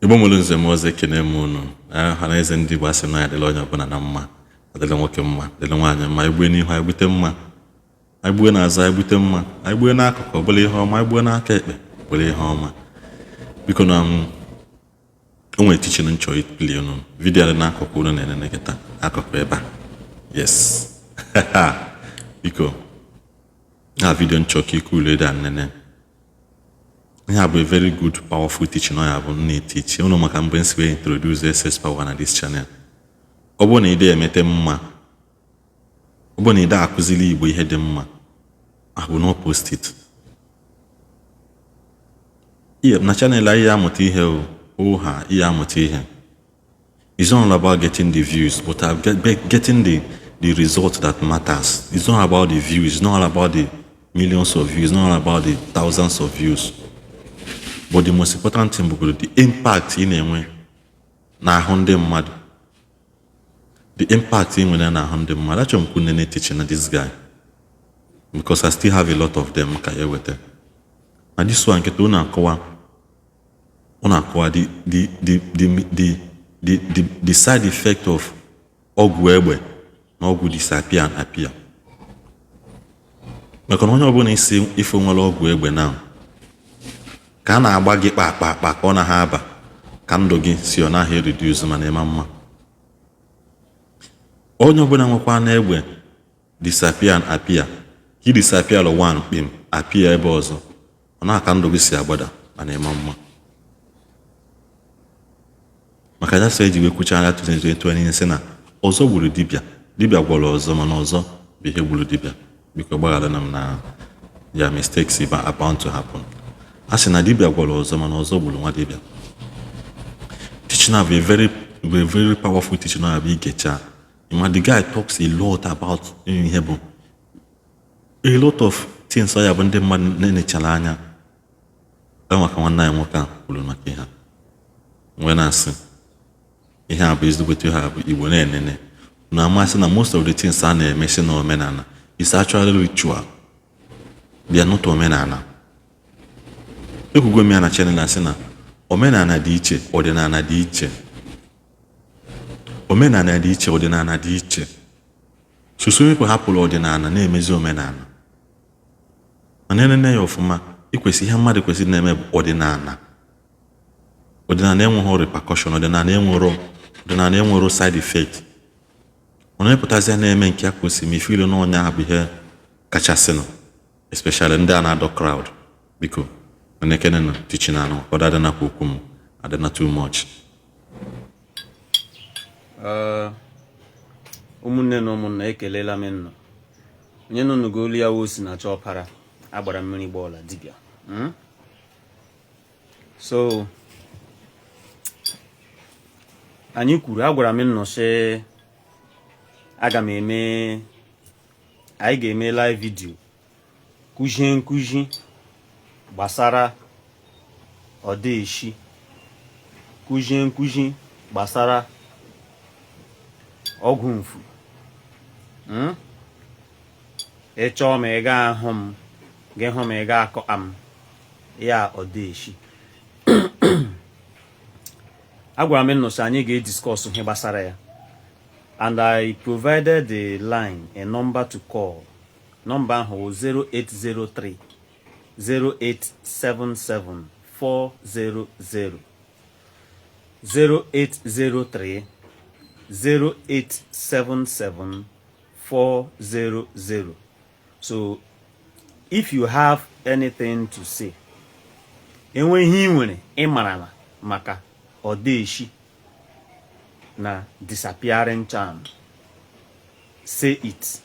Igbo mụrụ nze mụọ ọzọ, ekene m unu. Ọha na eze ndị Igbo, asị na ya adịla onye ọbụla na mma, adịla nwoke mma, adịla nwaanyị mma. Anyị gbue n'ihu, anyị gbute mma. Anyị gbue n'azụ, anyị gbute mma. Anyị gbue n'akụkụ, ọ bụla ihe ọma. Anyị gbue n'aka ekpe, bụrụ ihe ọma. Biko, na m o nwere teaching m chọrọ iplay unu. Video dị n'akụkụ unu na-enene kịta, akụkụ ebe a. Yes, biko, na video nchọ ka ike ule dị nene. Ihe a bụ a very good, powerful teaching. Ọ ya bụ m na-eteach unu maka mgbe m si wee introduce SS Power na this channel. Ọ bụrụ na ị emete mma, ọ bụrụ na ị akụzili Igbo ihe dị mma, I will not post it. Na channel anyị amụta ihe o ha ihe amụta ihe. It's not all about getting the views, but getting the result that matters. It's not about the views. It's not all about the millions of views. It's not all about the thousands of views, but the most important thing bụ the impact ị na-enwe n'ahụ ndị mmadụ, the impact ị nwere n'ahụ ndị mmadụ. Achọrọ m kwụ teaching na this guy because I still have a lot of them ka ya eweta. Na this one nkịta, unu akọwa the side effect of ọgwụ egbe na ọgwụ disappear and appear, maka na onye ọbụla isi ife nwere ọgwụ egbe na ka a na-agba gị kpa akpa akpa ka ọ na ha aba ka ndụ gị si ọ naghị reduce, mana ịma mma. Onye ọbụla nwekwa na egbe disappear and appear, ka ị disappear one kpim, appear ebe ọzọ, ọ na-aka ndụ gị si agbada, mana ịma mma. Maka ya sọ eji wee kwucha anya 2020 sị na ọzọ gburu dibịa, dibịa gwọrọ ọzọ, mana ọzọ bụ ihe gburu dibịa. Biko gbaghara na m na ya, mistakes are bound to happen. A sị na dibịa gwọrọ ọzọ, mana ọzọ gburu nwa dibịa. Teaching a bụ a very powerful teaching. Ọ bụ igecha ma the guy talks a lot about ihe bụ a lot of things. Ọ ya bụ ndị mmadụ na-enechara anya maka nwanne anyị nwoke a kwuru maka ihe a wee na-asị ihe a bụ ezigbote ihe a bụ Igbo na-enene na amasị na most of the things a na-eme si na omenala is actually ritual, they are not omenala. Ekwugo m ya na channel, asị na omenala dị iche, ọdịnala dị iche. Omenala dị iche, ọdịnala dị iche. So people hapụrụ ọdịnala na-emezi omenala, mana enene ya ọfụma, ikwesị ihe mmadụ kwesịrị na-eme bụ ọdịnala. Ọdịnala enweghị repercussion, ọdịnala enwero side effect. Mana onye na-eme nke ya kwesịrị ma ife ilu n'ọnya ahụ bụ ihe kachasịnụ, especially ndị a na-adọ crowd. Biko, mana ekene na teaching anụ ụfọdụ adịnakwa okwu m adịna too much. Ụmụnne na ụmụnna, ekelela m nnụ. Onye nọ n'ugo olu ya osi na chọpara agbara mmiri gbọọla dibịa. So anyị kwuru, agwara m nnụ sị aga m eme, anyị ga-eme live video kụzie nkụzi gbasara ọdeeshi, kụzie nkụzi gbasara ọgwụ mfu. Ị chọọ ma ị ga ahụ m, gị hụ m, ị ga akọ m ya ọdeeshi. Agwara m nnụ sị anyị ga-ediscuss ihe gbasara ya, and I provided the line, a number to call. Nọmba ahụ wụ 0803 0877 400, 0803 0877 400. So if you have anything to say, enwe ihe ị nwere ịmarala maka ọdeeshi na disappearing charm, say it.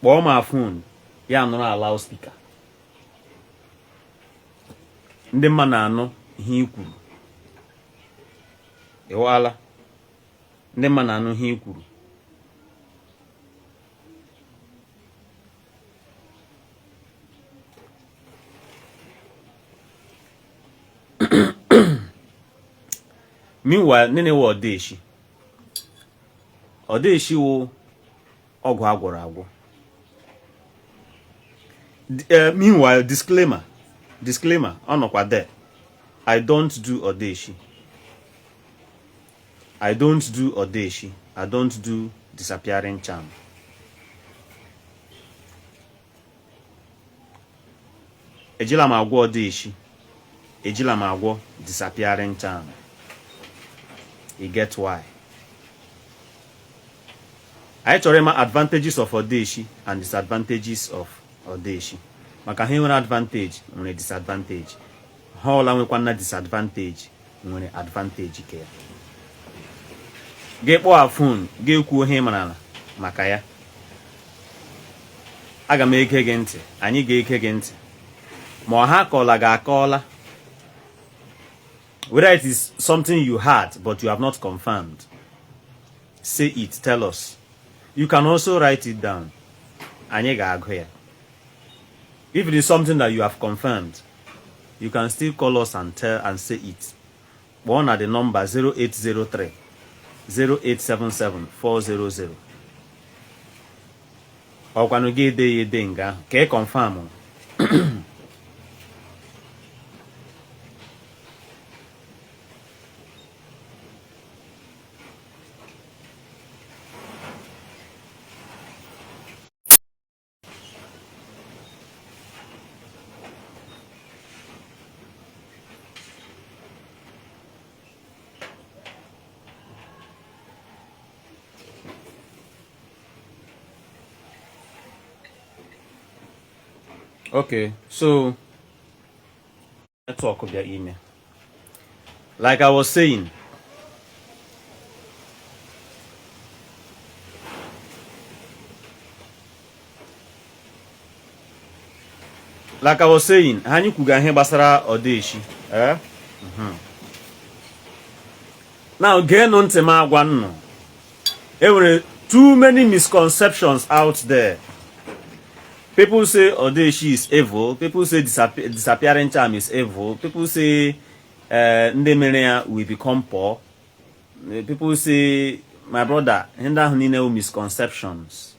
Kpọọ ma phone ya nụrụ ala loudspeaker, ndị mma na-anụ ihe i kwuru. Ịwala ndị mma na-anụ ihe i kwuru. Meanwhile, nene wụ ọdeeshi. Ọdeeshi wụ ọgwụ agwọrọ agwọ. Meanwhile, disclaimer, disclaimer ọ nọkwa there: I don't do odeshi. I don't do odeshi. I don't do disappearing charm. Ejila m agwọ odeshi. Ejila m agwọ disappearing charm. You get why? Anyị chọrọ ịma advantages of odeshi and disadvantages of odeshi. Maka ha nwere advantage nwere disadvantage. Ha ọla nwekwana disadvantage nwere advantage ke ya. Gị kpọọ phone, gị kwuo ihe ị marala maka ya. Aga m ege gị ntị, anyị ga-ege gị ntị. Ma ọha akọọla gị akọọla. Whether it is something you heard but you have not confirmed, say it, tell us. You can also write it down. Anyị ga-agụ ya. If it is something that you have confirmed, you can still call us and tell and say it. Kpọọ na the number 0803 0877 400. Ọkwanụ gị ede ya ede nga ahụ ka ị confirm. Okay, so network bịa ime. Like I was saying, anyị kwuga ihe gbasara odeshi. Eh? Now, geenụ ntị m agwa nnụ. E nwere too many misconceptions out there. People say odeshi is evil. People say disappearing charm is evil. People say ndị mere ya will become poor. People say, my brother, ihe ndị ahụ niile wụ misconceptions.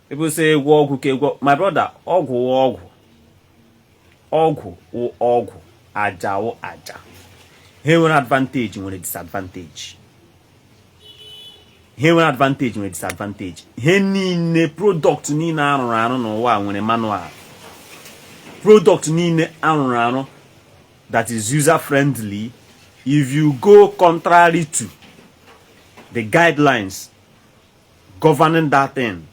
People say gwọ ọgwụ ka egwọ. My brother, ọgwụ wụ ọgwụ. Ọgwụ wụ ọgwụ. Aja wụ aja. Ha nwere advantage nwere disadvantage. Ha nwere advantage nwere disadvantage. Ihe niile product niile arụrụ arụ n'ụwa nwere manual. Product niile arụrụ arụ that is user friendly, if you go contrary to the guidelines governing that thing,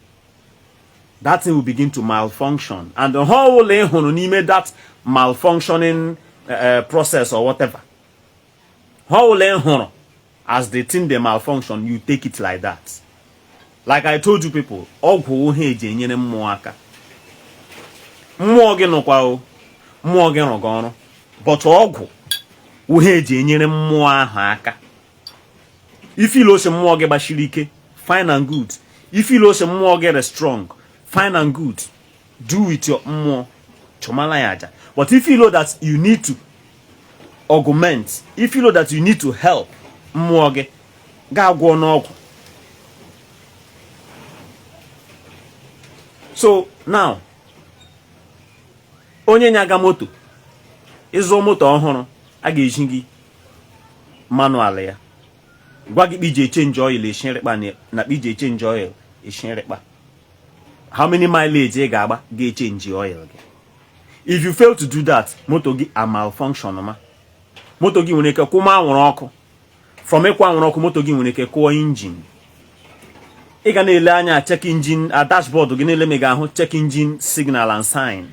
that thing will begin to malfunction. And the whole ị hụrụ n'ime that malfunctioning process or whatever, whole ị hụrụ as the thing dey malfunction, you take it like that. Like I told you people, ọgwụ ihe eji enyere mmụọ aka. Mmụọ gị nụkwa o, mmụọ gị rụga ọrụ, but ọgwụ ihe eji enyere mmụọ ahụ aka. Ifeel ose mmụọ gị gbachiri ike, fine and good. Ifeel ose mmụọ gị dị strong, fine and good. Do with your mmụọ, chụmala ya aja. But if you know that you need to augment, if you know that you need to help mmụọ gị, gaa gwọọ n'ọgwụ. So now, onye nyaga moto, ịzụọ moto ọhụrụ, a ga-eji gị manual ya, gwa gị iji echange oil eshinrịkpa na iji echange oil eshinrịkpa, how many mileage ị ga-agba ga-echange oil gị. If you fail to do that, moto gị a malfunction ma moto gị nwere ike kwụma anwụrụ ọkụ. From ịkwụ anwụrụ ọkụ, moto gị nwere ike kụọ engine. Ị ga na-ele anya check engine a dashboard gị na-ele ma ị ga-ahụ check engine signal and sign.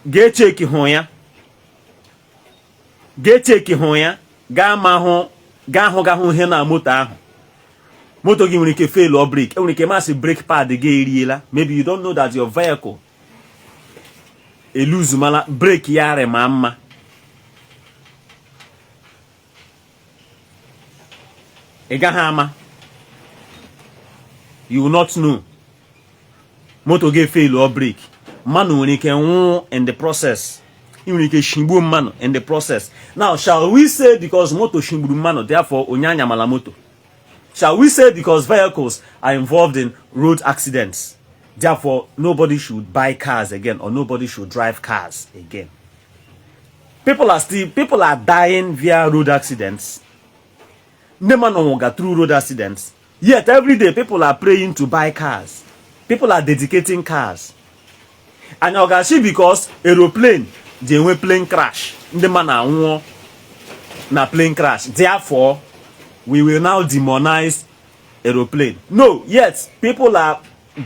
Ga-echeki hụ ya, ga-echeki hụ ya, gaa ma hụ, gaa hụ, gaa hụ ihe na moto ahụ. Moto gị nwere ike fail or brake. Enwere ike masị brake pad gị eriela. Maybe you don't know that your vehicle eluzumala brake ya arị ma mma. Ị gaghị ama, you will not know. Moto gị fail or brake, mmanụ nwere ike nwụọ in the process. Ị nwere ike shigbuo mmanụ in the process. Now, shall we say because moto shigburu mmanụ, therefore onye anyamala moto? Shall we say because vehicles are involved in road accidents, therefore nobody should buy cars again or nobody should drive cars again? People are dying via road accidents. Ndị mmadụ nwụga through road accidents. Yet every day people are praying to buy cars. People are dedicating cars. Anyị ọ ga-asị because aeroplane ji enwe plane crash, ndị mmadụ anwụọ na plane crash, therefore we will now demonize aeroplane? No. Yet people are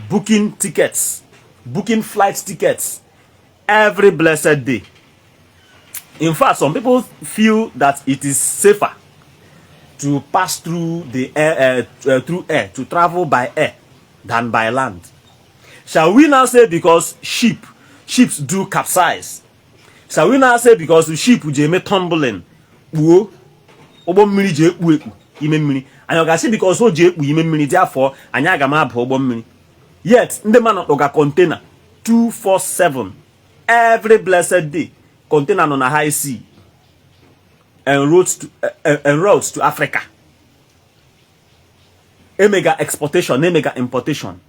booking tickets, booking flight tickets every blessed day. In fact, some people feel that it is safer to pass through the air, through air, to travel by air than by land. Shall we now say because ships do capsize, shall we now say because ship ji eme tumbling kpuo, ụgbọ mmiri ji ekpu ekpu ime mmiri, anyị ọ ga-asị because o ji ekpu ime mmiri, therefore anyị aga m aba ụgbọ mmiri? Yet ndị mmadụ kpụga container 247 every blessed day. Container nọ na high sea en route to Africa. Emega exportation, emega importation.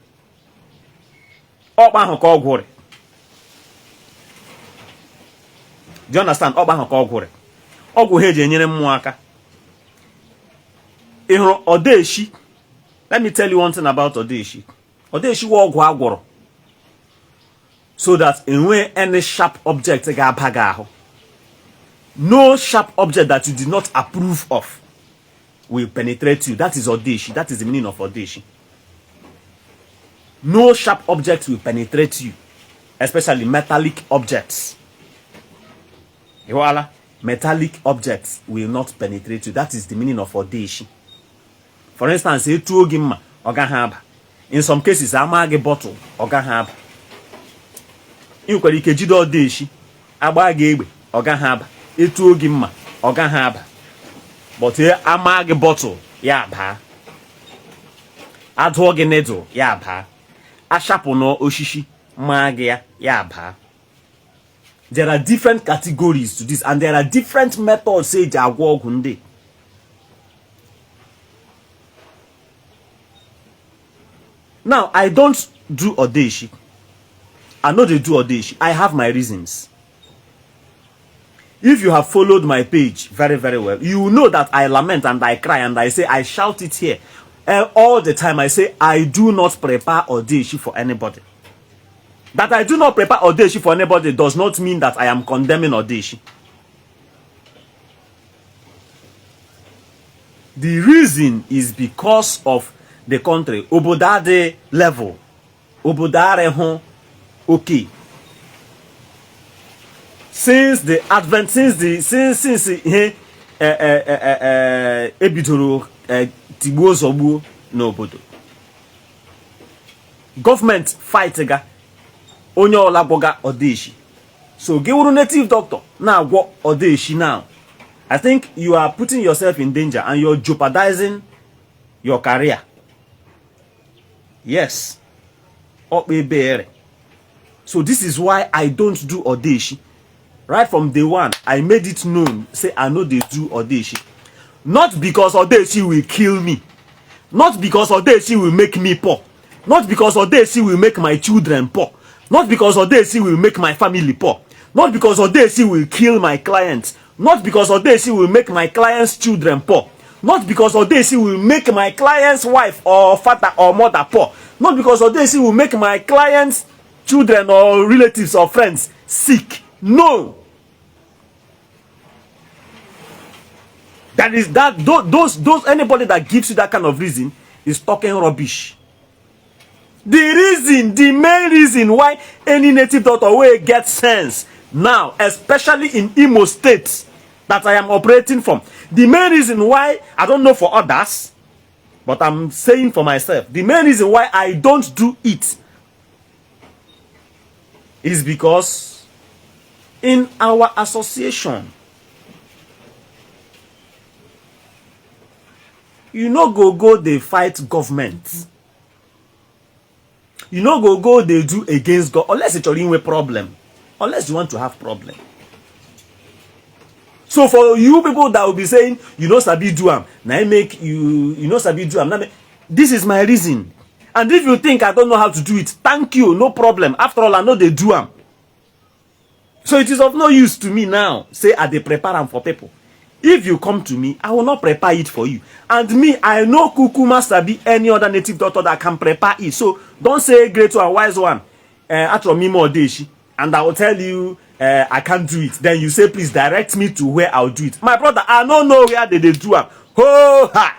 Ọkpa ahụ ka ọ gwụrị. Do you understand? Ọkpa ahụ ka ọ gwụrị. Ọgwụ ha eji enyere mmụọ aka. Ị hụrụ odeshi? Let me tell you one thing about odeshi. Odeshi wụ ọgwụ agwọrọ so that enwee any sharp object ga-aba gị ahụ. No sharp object that you did not approve of will penetrate you. That is odeshi. That is the meaning of odeshi. No sharp object will penetrate you, especially metallic objects. Ịghọala? Metallic objects will not penetrate you. That is the meaning of odeshi. For instance, etuo gị mma, ọ gaghị aba. In some cases, ama gị bottle, ọ gaghị aba. Ị nwekwara ike jide odeshi, agba gị egbe, ọ gaghị aba. Etuo gị mma, ọ gaghị aba. But ama gị bottle, ya baa. Adụọ gị needle, ya baa. Ashapụ n'osisi maa gị ya, ya baa. There are different categories to this, and there are different methods eji agwọ ọgwụ ndị. Now, I don't do odeshi. I no dey do odeshi. I have my reasons. If you have followed my page very, very well, you will know that I lament and I cry and I say, I shout it here all the time. I say, I do not prepare odeshi for anybody. That I do not prepare odeshi for anybody does not mean that I am condemning odeshi. The reason is because of the country. Obodo adị level. Obodo arịhụ okay. Since the advent, since the since since ihe ebidoro tigbuo zọgbuo n'obodo, gọọmenti fight ga onye ọla gwọga odeshi. So gị wụrụ native doctor na-agwọ odeshi now, I think you are putting yourself in danger and you're jeopardizing your career. Yes, ọkpa ebere. So this is why I don't do odeshi. Right from day one, I made it known, say I no dey do odeshi. Not because odeshi will kill me. Not because odeshi will make me poor. Not because odeshi will make my children poor. Not because odeshi will make my family poor. Not because odeshi will kill my clients. Not because odeshi will make my clients' children poor. Not because odeshi will make my client's wife or father or mother poor. Not because odeshi will make my clients' children or relatives or friends sick. No. That is that those anybody that gives you that kind of reason is talking rubbish. The reason, the main reason why any native doctor will get sense now, especially in Imo State that I am operating from, the main reason why, I don't know for others, but I'm saying for myself, the main reason why I don't do it is because in our association, you no go go dey fight government. You no go go dey do against God unless ị chọrọ inwe problem, unless you want to have problem. So for you people that will be saying you no sabi do am, na make you you no sabi do am, na make, this is my reason. And if you think I don't know how to do it, thank you, no problem. After all, I no dey do am. So it is of no use to me now, say I dey prepare am for people. If you come to me, I will not prepare it for you. And me, I no kukuma sabi any other native doctor that can prepare it. So don't say great one, wise one. Achọrọ m ime odeshi, and I will tell you I can't do it. Then you say, please direct me to where I'll do it. My brother, I don't know where they do am. Ho ha!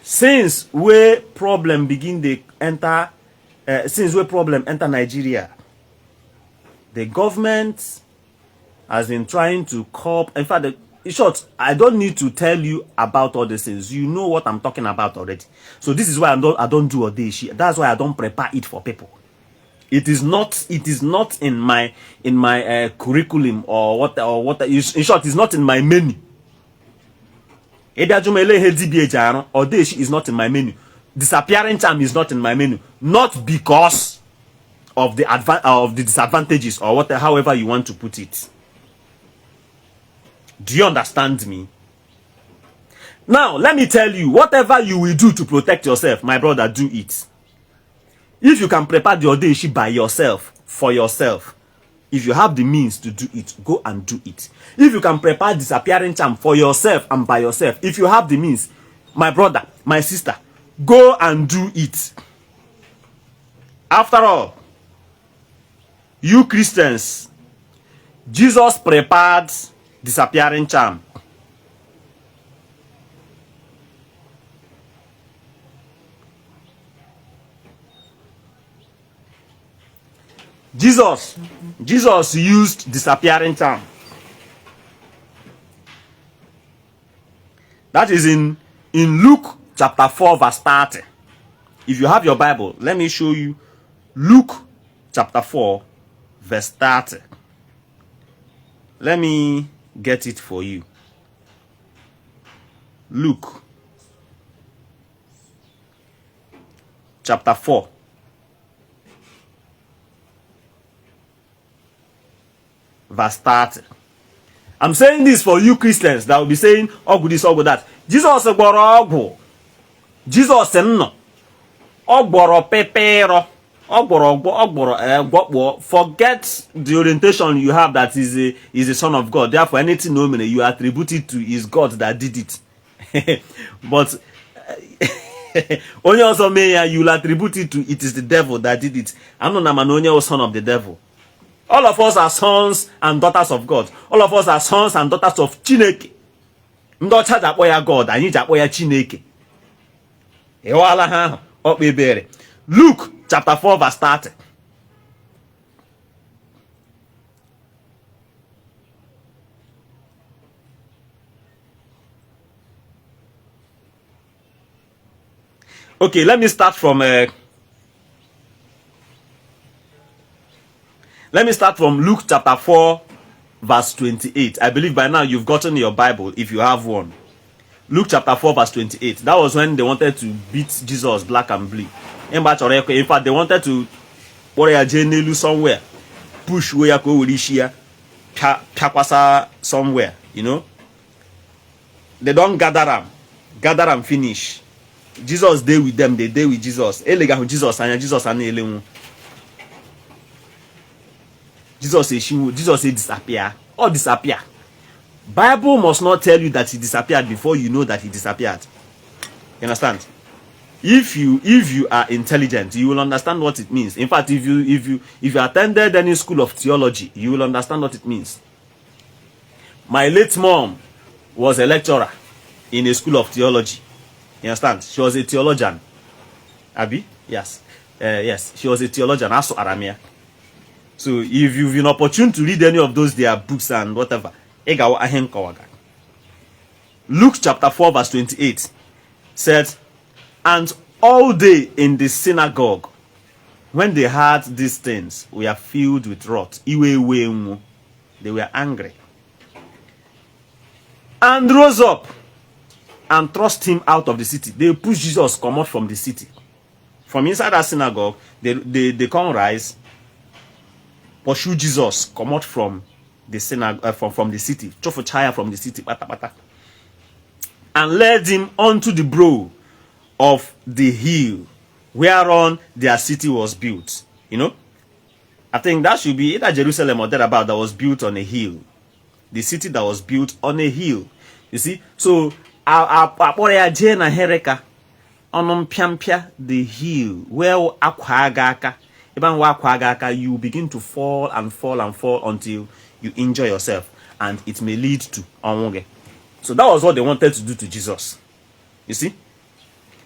Since where problem begin they enter, since where problem enter Nigeria, the government has been trying to curb. In fact, in short, I don't need to tell you about all these things. You know what I'm talking about already. So this is why I don't do odeshi. That's why I don't prepare it for people. It is not in my curriculum or what. In short, it's not in my menu. Odeshi is not in my menu. Disappearing charm is not in my menu. Not because of the disadvantages or what, however you want to put it. Do you understand me? Now, let me tell you, whatever you will do to protect yourself, my brother, do it. If you can prepare the odeshi by yourself, for yourself, if you have the means to do it, go and do it. If you can prepare disappearing charm for yourself and by yourself, if you have the means, my brother, my sister, go and do it. After all, you Christians, Jesus prepared disappearing charm. Jesus used disappearing charm. That is in Luke chapter 4 verse 30. If you have your Bible, let me show you Luke chapter 4 verse 30. Let me get it for you. Luke chapter 4. Verse 30. I'm saying this for you Christians that will be saying, oh, good this, oh, good that. Jesus gwọrọ ọgwụ. Jesus nọ. Ọ gwọrọ pepero. Ọ gwọrọ gwọkpọ. Forget the orientation you have that is a son of God. Therefore, anything no meaning you attribute it to is God that did it. But onye ọzọ mee ya, you will attribute it to it is the devil that did it. I'm not man onye son of the devil. All of us are sons and daughters of God. All of us are sons and daughters of Chineke. Ndị ọcha ji akpọ ya God, anyị ji akpọ ya Chineke. Ịwala ha ahụ, ọkpa ebere. Luke chapter 4 verse 30. Okay, let me start from Luke chapter 4 verse 28. I believe by now you've gotten your Bible if you have one. Luke chapter 4 verse 28. That was when they wanted to beat Jesus black and blue. In fact, they wanted to kpọrọ ya jee n'elu somewhere, push ya ka o were isi ya pịakwasa somewhere, you know. They don't gather am finish. Jesus dey with them, they dey with Jesus. Elegahụ Jesus anya, Jesus a na-elenwu. Jesus eshinwu, Jesus disappear. All disappear. Bible must not tell you that he disappeared before you know that he disappeared. You understand? If you are intelligent, you will understand what it means. In fact, if you attended any school of theology, you will understand what it means. My late mom was a lecturer in a school of theology. You understand? She was a theologian. Abi? Yes. Yes, she was a theologian. Aso Aramia. So if you've been opportune to read any of those their books and whatever, Luke chapter 4 verse 28 said, and all day in the synagogue, when they heard these things, we are filled with wrath. They were angry. And rose up and thrust him out of the city. They pushed Jesus come out from the city. From inside that synagogue, they come rise, pursue Jesus, come out from the synagogue, from the city, Chofochaya from the city, pata, pata, and led him unto the brow of the hill whereon their city was built, you know, I think that should be either Jerusalem or thereabout that was built on a hill. The city that was built on a hill. You see? So, akpọrọ ya jee na hereka ọnụ mpịampịa the hill where akwa gị aka ebe ahụ akwa gị aka you begin to fall and fall and fall until you injure yourself and it may lead to ọnwụ gị. So that was what they wanted to do to Jesus. You see?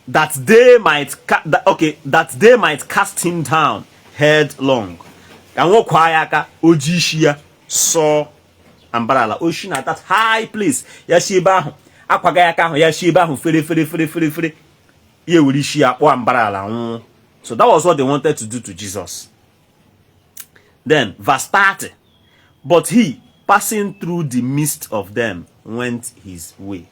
That they might okay, that they might cast him down headlong. Ka nwokwa ya aka o ji isi ya sọ ambarala o shi na that high place ya shi ebe ahụ akwaga ya aka ahụ ya shi ebe ahụ fere fere fere fere fere ya ewere isi ya kpọọ ambarala nwụọ. So that was what they wanted to do to Jesus. Then verse 30. But he, passing through the midst of them, went his way.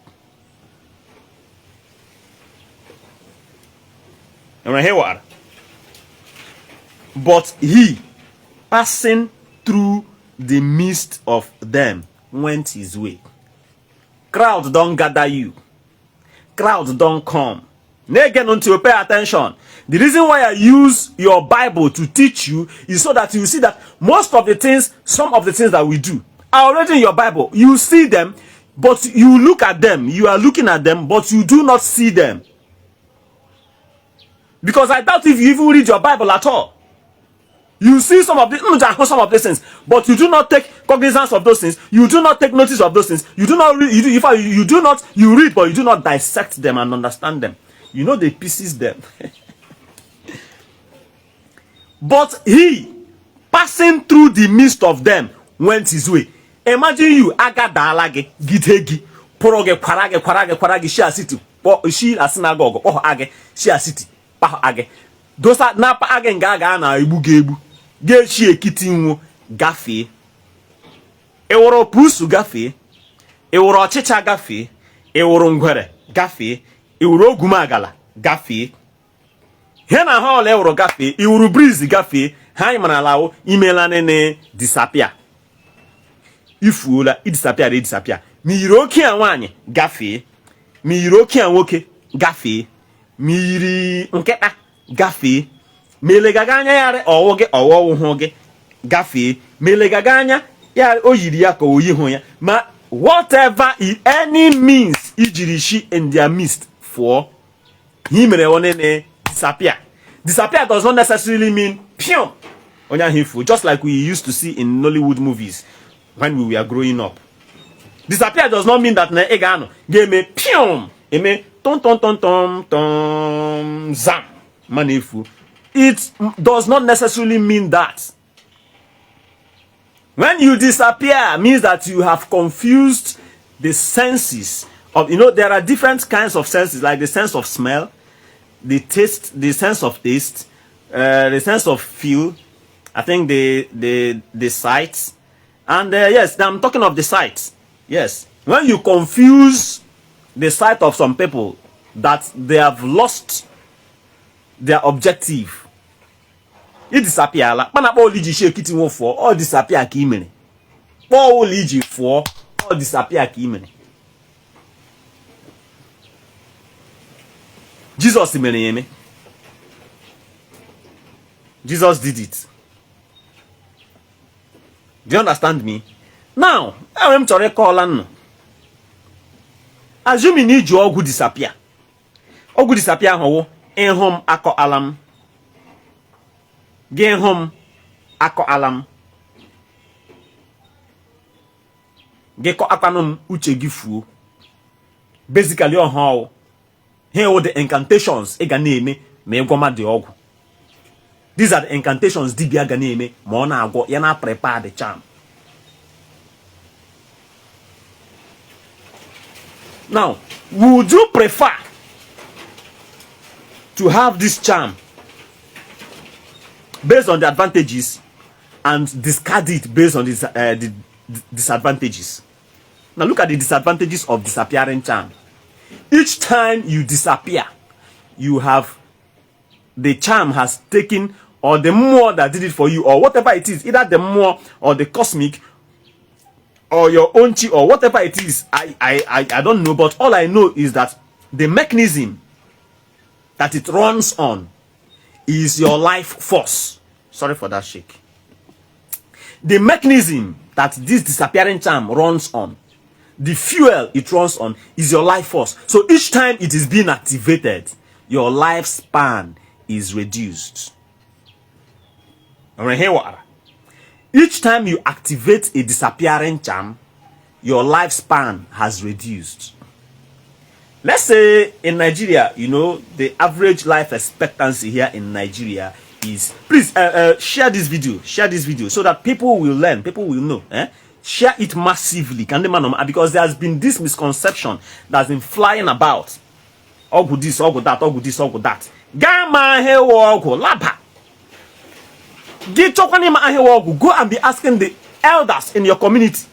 But he, passing through the midst of them, went his way. Crowd don gather you. Crowd don come. Na-ege ntị, pay attention. The reason why I use your Bible to teach you is so that you see that most of the things, some of the things that we do are already in your Bible. You see them, but you look at them. You are looking at them, but you do not see them. Because I doubt if you even read your Bible at all. You see some of the some of these things, but you do not take cognizance of those things. You do not take notice of those things. You do not read. You do, in fact, you do not. You read, but you do not dissect them and understand them. You know the pieces them. But he, passing through the midst of them, went his way. Imagine you agadala gị gide gị pụrụ gị kwara gị kwara gị kwara gị shia city shi na synagogue kpọọ gị shia city kpahụ gị dosa na-apa gị nga ga na-egbu gị egbu ga-echi ekiti nwo gafee ịwụrụ pusu gafee ịwụrụ ọchịcha gafee ịwụrụ ngwere gafee ịwụrụ ogwumagala gafee ihe na ha ọla ịwụrụ gafee ịwụrụ breeze gafee ha anyị mara ala imela nene disappear ifuola idisappear idisappear ma yiri oke a nwaanyị gafee ma yiri oke a nwoke gafee ma yiri nkịta gafee ma elegaga anya ya ọwụ gị ọwụ hụ gị gafee ma elegaga anya ya o yiri ya ka oyi hụ ya ma whatever any means ijiri shi in their midst fụọ he mere onene disappear. Disappear does not necessarily mean pium onye ahụ ifu, just like we used to see in Nollywood movies when we were growing up. Disappear does not mean that na ị ga-anọ ga-eme pium eme tom tom tom tom tom zam mana efu. It does not necessarily mean that. When you disappear means that you have confused the senses of, you know, there are different kinds of senses, like the sense of smell, the taste, the sense of taste, the sense of feel, I think the sight, and yes, I'm talking of the sight. Yes, when you confuse the sight of some people that they have lost their objective, it disappear la. Mana kpọọ iji shi ekiti nwo fụọ, ọ disappear ka i mere. Kpọọ ụlọ iji fụọ, ọ disappear ka i mere. Jesus mere ya eme. Jesus did it. Do you understand me? Now, enwere m chọrọ ịkọọla nnụ. Assuming na iji ọgwụ disappear. Ọgwụ disappear ahụ wụ ịhụ m akọ ala m. Gị hụ m akọ ala m. Gị kọ akwanụ m uche gị fuo. Basically ọha ọwụ. Here were the incantations ị ga na-eme ma ị gwọma dị ọgwụ. These are the incantations dibịa ga na-eme ma ọ na-agwọ ya na prepare the charm. Now, would you prefer to have this charm based on the advantages and discard it based on the disadvantages? Now look at the disadvantages of disappearing charm. Each time you disappear, you have the charm has taken, or the more that did it for you, or whatever it is, either the more or the cosmic or your own chi or whatever it is, I don't know, but all I know is that the mechanism that it runs on is your life force. Sorry for that shake. The mechanism that this disappearing charm runs on, the fuel it runs on, is your life force. So each time it is being activated, your lifespan is reduced. Each time you activate a disappearing charm, your lifespan has reduced. Let's say in Nigeria, you know, the average life expectancy here in Nigeria is, please share this video, share this video so that people will learn, people will know. Eh? Share it massively. Can the man, because there has been this misconception that's been flying about. Ọgwụ this, ọgwụ that, ọgwụ this, ọgwụ that. Gaa ma ihe ọgwụ laba. Gị chọkwana ịma ahịa ọgwụ, go and be asking the elders in your community.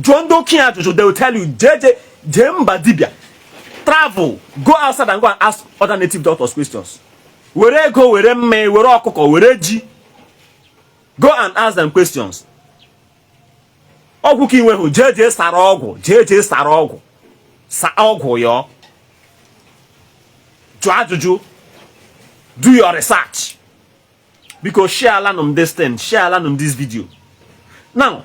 Jụọ ndị okenye ajụjụ, they will tell you, jee jee mba dibịa. Travel, go outside and go and ask other native doctors questions. Were ego, were mme, were ọkụkọ, were ji. Go and ask them questions. Ọgwụ ka ị nweghị, jee jee sara ọgwụ, jee jee sara ọgwụ. Sa ọgwụ yọọ. Jụọ ajụjụ. Do your research. Because share m this thing, share m this video. Now,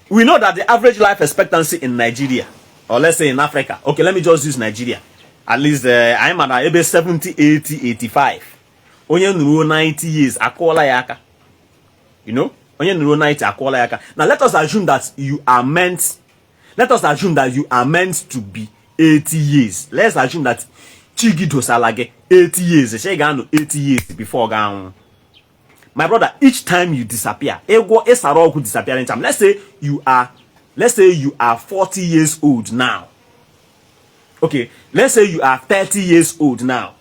we know that the average life expectancy in Nigeria, or let's say in Africa, okay, let me just use Nigeria. At least I'm at ebe 70, 80, 85. Onye nụrụ 90 years, akụọla ya aka. You know? Onye nụrụ 90 akụọla ya aka. Now let us assume that you are meant, let us assume that you are meant to be 80 years. Let's assume that chi gị dosala gị 80 years. She ga-anọ 80 years before ga anwụ. My brother, each time you disappear, ego ịsara ọgwụ disappearing time. Let's say you are 40 years old now. Okay, let's say you are 30 years old now.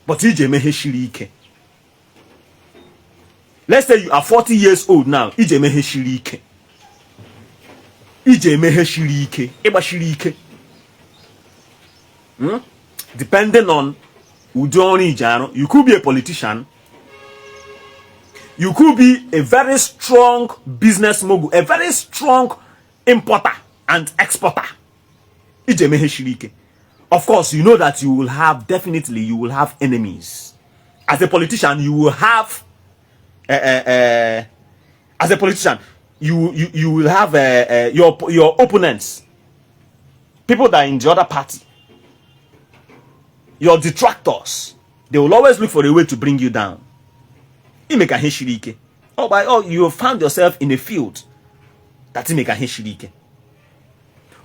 But iji eme ihe shiri ike. Let's say you are 40 years old now. Iji eme ihe shiri ike. Iji eme ihe shiri ike. Ịgba shiri ike. Depending on ụdị ọrụ iji arụ, you could be a politician. You could be a very strong business mogul, a very strong importer and exporter. Iji eme ihe shiri ike. Of course, you know that you will have, definitely, you will have enemies. As a politician, you will have, as a politician, you will have your opponents, people that are in the other party, your detractors. They will always look for a way to bring you down. Ime ka ihe shiri ike. Oh, by oh, you have found yourself in a field that ime ka ihe shiri ike.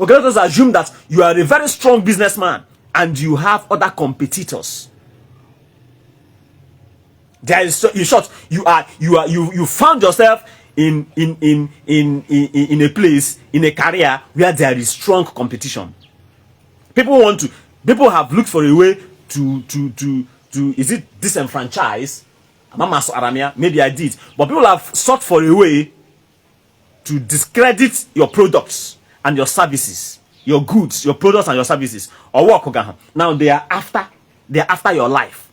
Okay, let us assume that you are a very strong businessman and you have other competitors. There is, in short, you found yourself in a place, in a career where there is strong competition. People have looked for a way to is it disenfranchise? Mama maybe I did, but people have sought for a way to discredit your products and your services, your goods, your products and your services. Or work. Now they are after your life.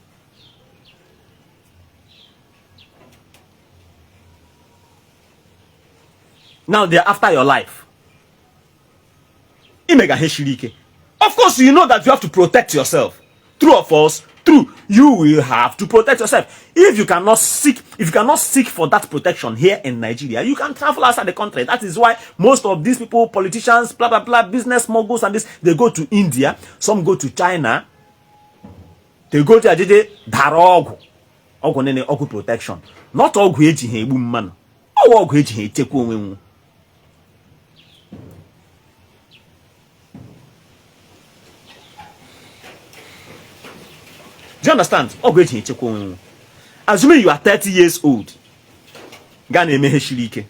Now they are after your life. Of course, you know that you have to protect yourself. True or false? True. You will have to protect yourself. If you cannot seek for that protection here in Nigeria, you can travel outside the country. That is why most of these people, politicians, blah blah blah, business moguls and this, they go to India, some go to China. They go to Ajeje dara ọgwụ. Ọgwụ nene ọgwụ protection. Not ọgwụ eji ha egbu mmanụ. Ọgwụ eji ha echekwa onwe nwu. Do you understand? Ọgwụ eji echekwa onwe nwu. Assuming you are 30 years old, gaa na-eme ihe shiri ike.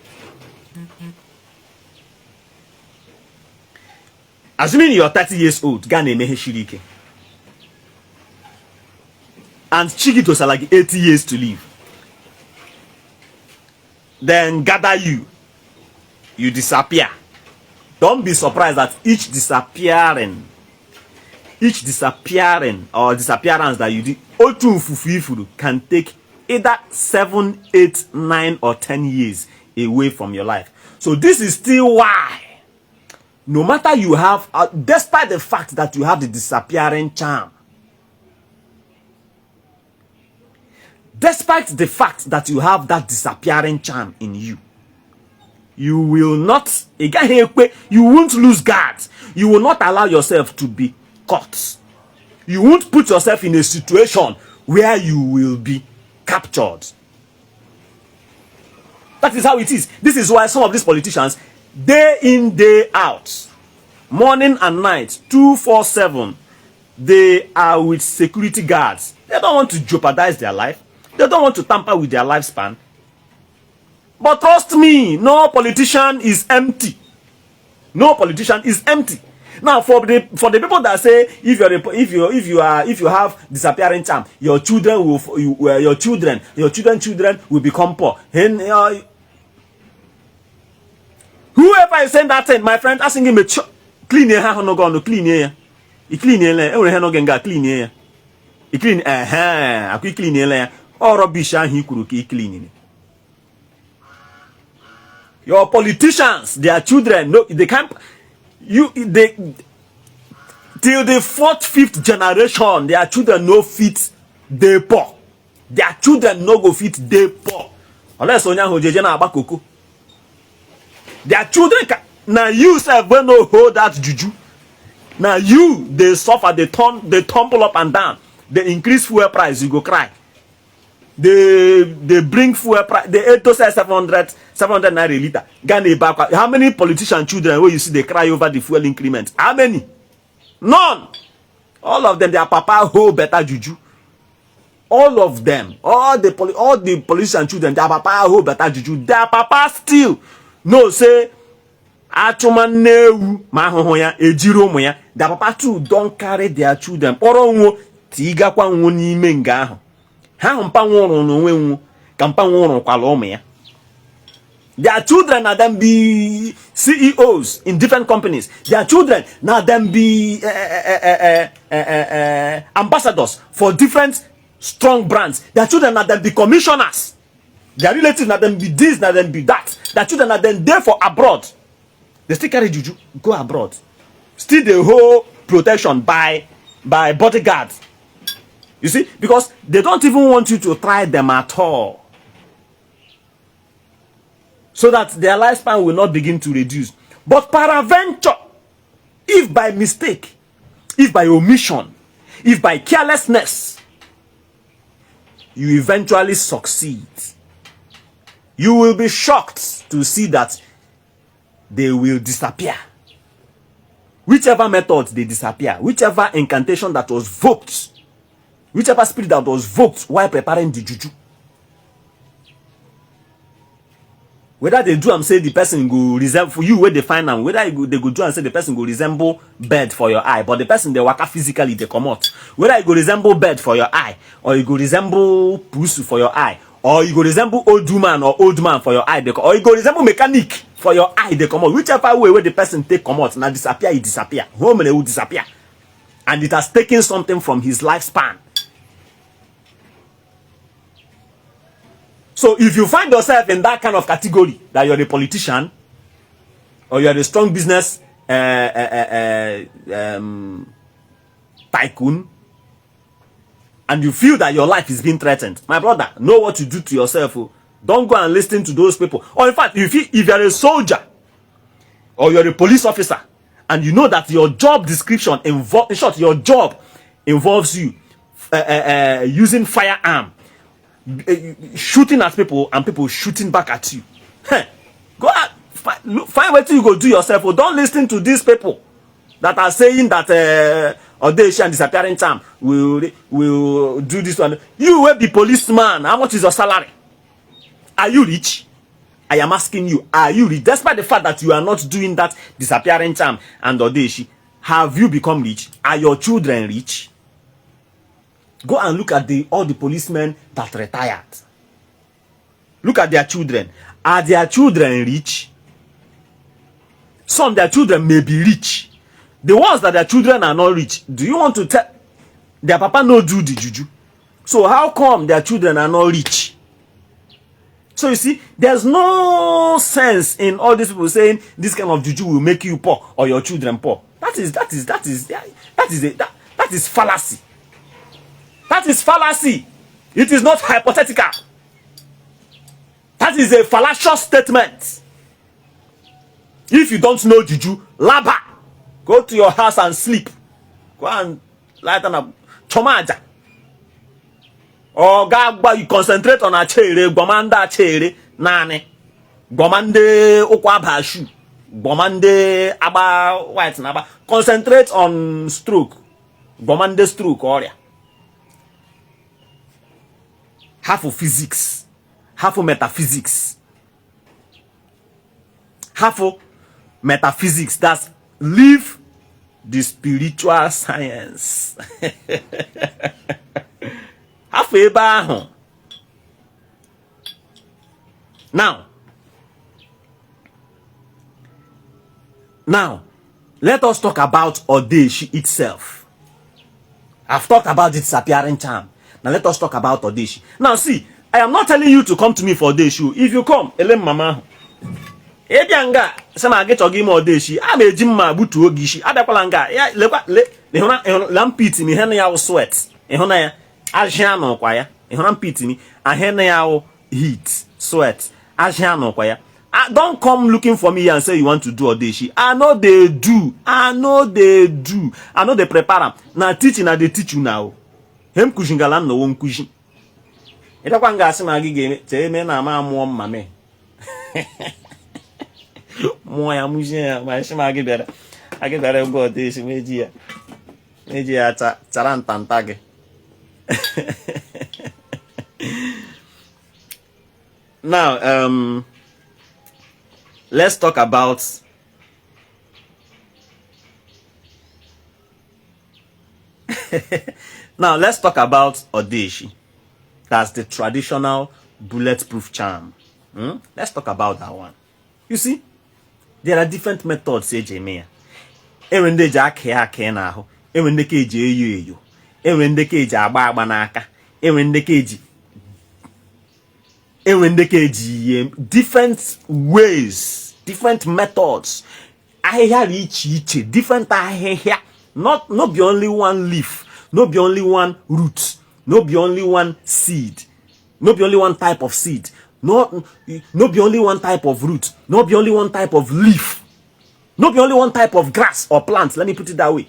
Assuming you are 30 years old, gaa na-eme ihe shiri ike. And chi gị dosara gị 80 years to live. Then gather you. You disappear. Don't be surprised that each disappearing or disappearance that you did, otu mfufu ifuru can take either 7, 8, 9 or 10 years away from your life. So this is still why, no matter you have, despite the fact that you have the disappearing charm, Despite the fact that you have that disappearing charm in you, you will not, ị gaghị ekwe, you won't lose guard. You will not allow yourself to be caught. You won't put yourself in a situation where you will be captured. That is how it is. This is why some of these politicians, day in, day out, morning and night, 24/7, they are with security guards. They don't want to jeopardize their life. They don't want to tamper with their lifespan. But trust me, no politician is empty. No politician is empty. Now, for the people that say if you're a, if you if you are if you have disappearing charm, your children will you, your children your children children will become poor. And whoever is saying that thing, my friend, asking him, clean ha ahụ n'oge ọnụ, clean ya, i clean ya, enwere ihe n'oge nga, clean ya, i clean ehe akwa, i clean ya, ọ rubbish ahụ i kwuru ka i clean. Your politicians, their children, no, they can't, you they till the fourth, fifth generation, their children no fit dey poor. Their children no go fit dey poor unless onye ahụ jeje na-agba koko. Their children can. Na you sef wey no hold that juju, na you dey suffer, dey turn, dey tumble up and down. Dey increase fuel price, you go cry. Dey bring fuel price, dey eto sell 700 700 naira a litre, ga na-ebe akwa. How many politician children wey you see dey cry over the fuel increment? How many? None. All of them, their papa hold better juju. All of them, all the politician children, their papa hold better juju. Their papa still know say achụma nne ewu ma ahụhụ ya ejiri ụmụ ya. Their papa too don carry their children kpọrọ nwo tigakwa nwo n'ime nga ahụ ha ahụ mpa nwụrụ n'onwe nwo ka mpa nwụrụ kwala ụmụ ya. Their children na them be CEOs in different companies. Their children na them be ambassadors for different strong brands. Their children na them be commissioners. Their relatives na them be this, na them be that. Their children na them dey for abroad. They still carry juju go abroad, still dey hold protection by bodyguards. You see, because they don't even want you to try them at all, so that their lifespan will not begin to reduce. But peradventure, if by mistake, if by omission, if by carelessness, you eventually succeed, you will be shocked to see that they will disappear. Whichever method they disappear, whichever incantation that was evoked, whichever spirit that was evoked while preparing the juju, whether they do am say the person go resemble for you wey dey find am, whether you go, they go do am say the person go resemble bird for your eye, but the person dey waka physically dey comot, whether e go resemble bird for your eye or e go resemble pusu for your eye or e go resemble old woman or old man for your eye dey, or e go resemble mechanic for your eye dey comot, whichever way wey the person take comot, na disappear e disappear. Home will disappear, and it has taken something from his lifespan. So if you find yourself in that kind of category, that you're a politician or you're a strong business tycoon, and you feel that your life is being threatened, my brother, know what you do to yourself. Oh. Don't go and listen to those people. Or in fact, if you're a soldier or you're a police officer, and you know that your job description involves, in short, your job involves you using firearm, shooting at people and people shooting back at you. Hey, go out, find what you go do yourself. Oh, don't listen to these people that are saying that Odeshi and disappearing charm will do this one. You will be policeman. How much is your salary? Are you rich? I am asking you, are you rich? Despite the fact that you are not doing that disappearing charm and Odeshi, have you become rich? Are your children rich? Go and look at all the policemen that retired. Look at their children. Are their children rich? Some their children may be rich. The ones that their children are not rich, do you want to tell their papa no do the juju? So how come their children are not rich? So you see, there's no sense in all these people saying this kind of juju will make you poor or your children poor. That is fallacy. That is fallacy. It is not hypothetical. That is a fallacious statement. If you don't know juju, laba. Go to your house and sleep. Go and lie down and chọma aja. Ọ ga-agba you concentrate on achere, gwama ndị achere naanị. Gwama ndị ụkwụ aba shoe. Gwama ndị agba white na agba. Concentrate on stroke. Gwama ndị stroke ọrịa. Hafụ physics. Hafụ metaphysics. Hafụ metaphysics. That's leave the spiritual science. Hafụ ebe ahụ. Now, let us talk about Odeshi itself. I've talked about the disappearing charm. Now let us talk about Odeshi. Now see, I am not telling you to come to me for Odeshi. If you come, ele mama ahụ. Ị bịa nga sị ma gị chọga ime Odeshi, a ma eji mma gbutuo gị isi. Abịakwala nga ya lekwa le ịhụna armpit m ihe na ya wụ sweat. Ịhụna ya ajị anụkwa ya. Ịhụna armpit m ahịa na ya wụ heat sweat. Ajị anụkwa ya. Don't come looking for me and say you want to do Odeshi. I no dey do. I no dey do. I no dey prepare am. Na teaching I dey teach you now. Hem kuzingala nnowo nkuzi. Ịbịakwa nga asị ma gị ga-eme chee eme na ama mụọ mma mee. Mụọ ya mụzie ya ma esi ma gị bịara agị bịara egwu Odeshi ma eji ya chara ntanta gị. Now, let's talk about now let's talk about Odeshi. That's the traditional bulletproof charm. Let's talk about that one. You see, there are different methods eji eme ya. Enwere ndị eji akị akị n'ahụ, enwere ndị ka eji eyo eyo, enwere ndị ka eji agba agba n'aka, enwere ndị ka eji enwere ndị ka eji ihe different ways, different methods. Ahịhịa dị iche iche, different ahịhịa. Not no be only one leaf, no be only one root, no be only one seed, no be only one type of seed, no be only one type of root, no be only one type of leaf, no be only one type of grass or plant. Let me put it that way.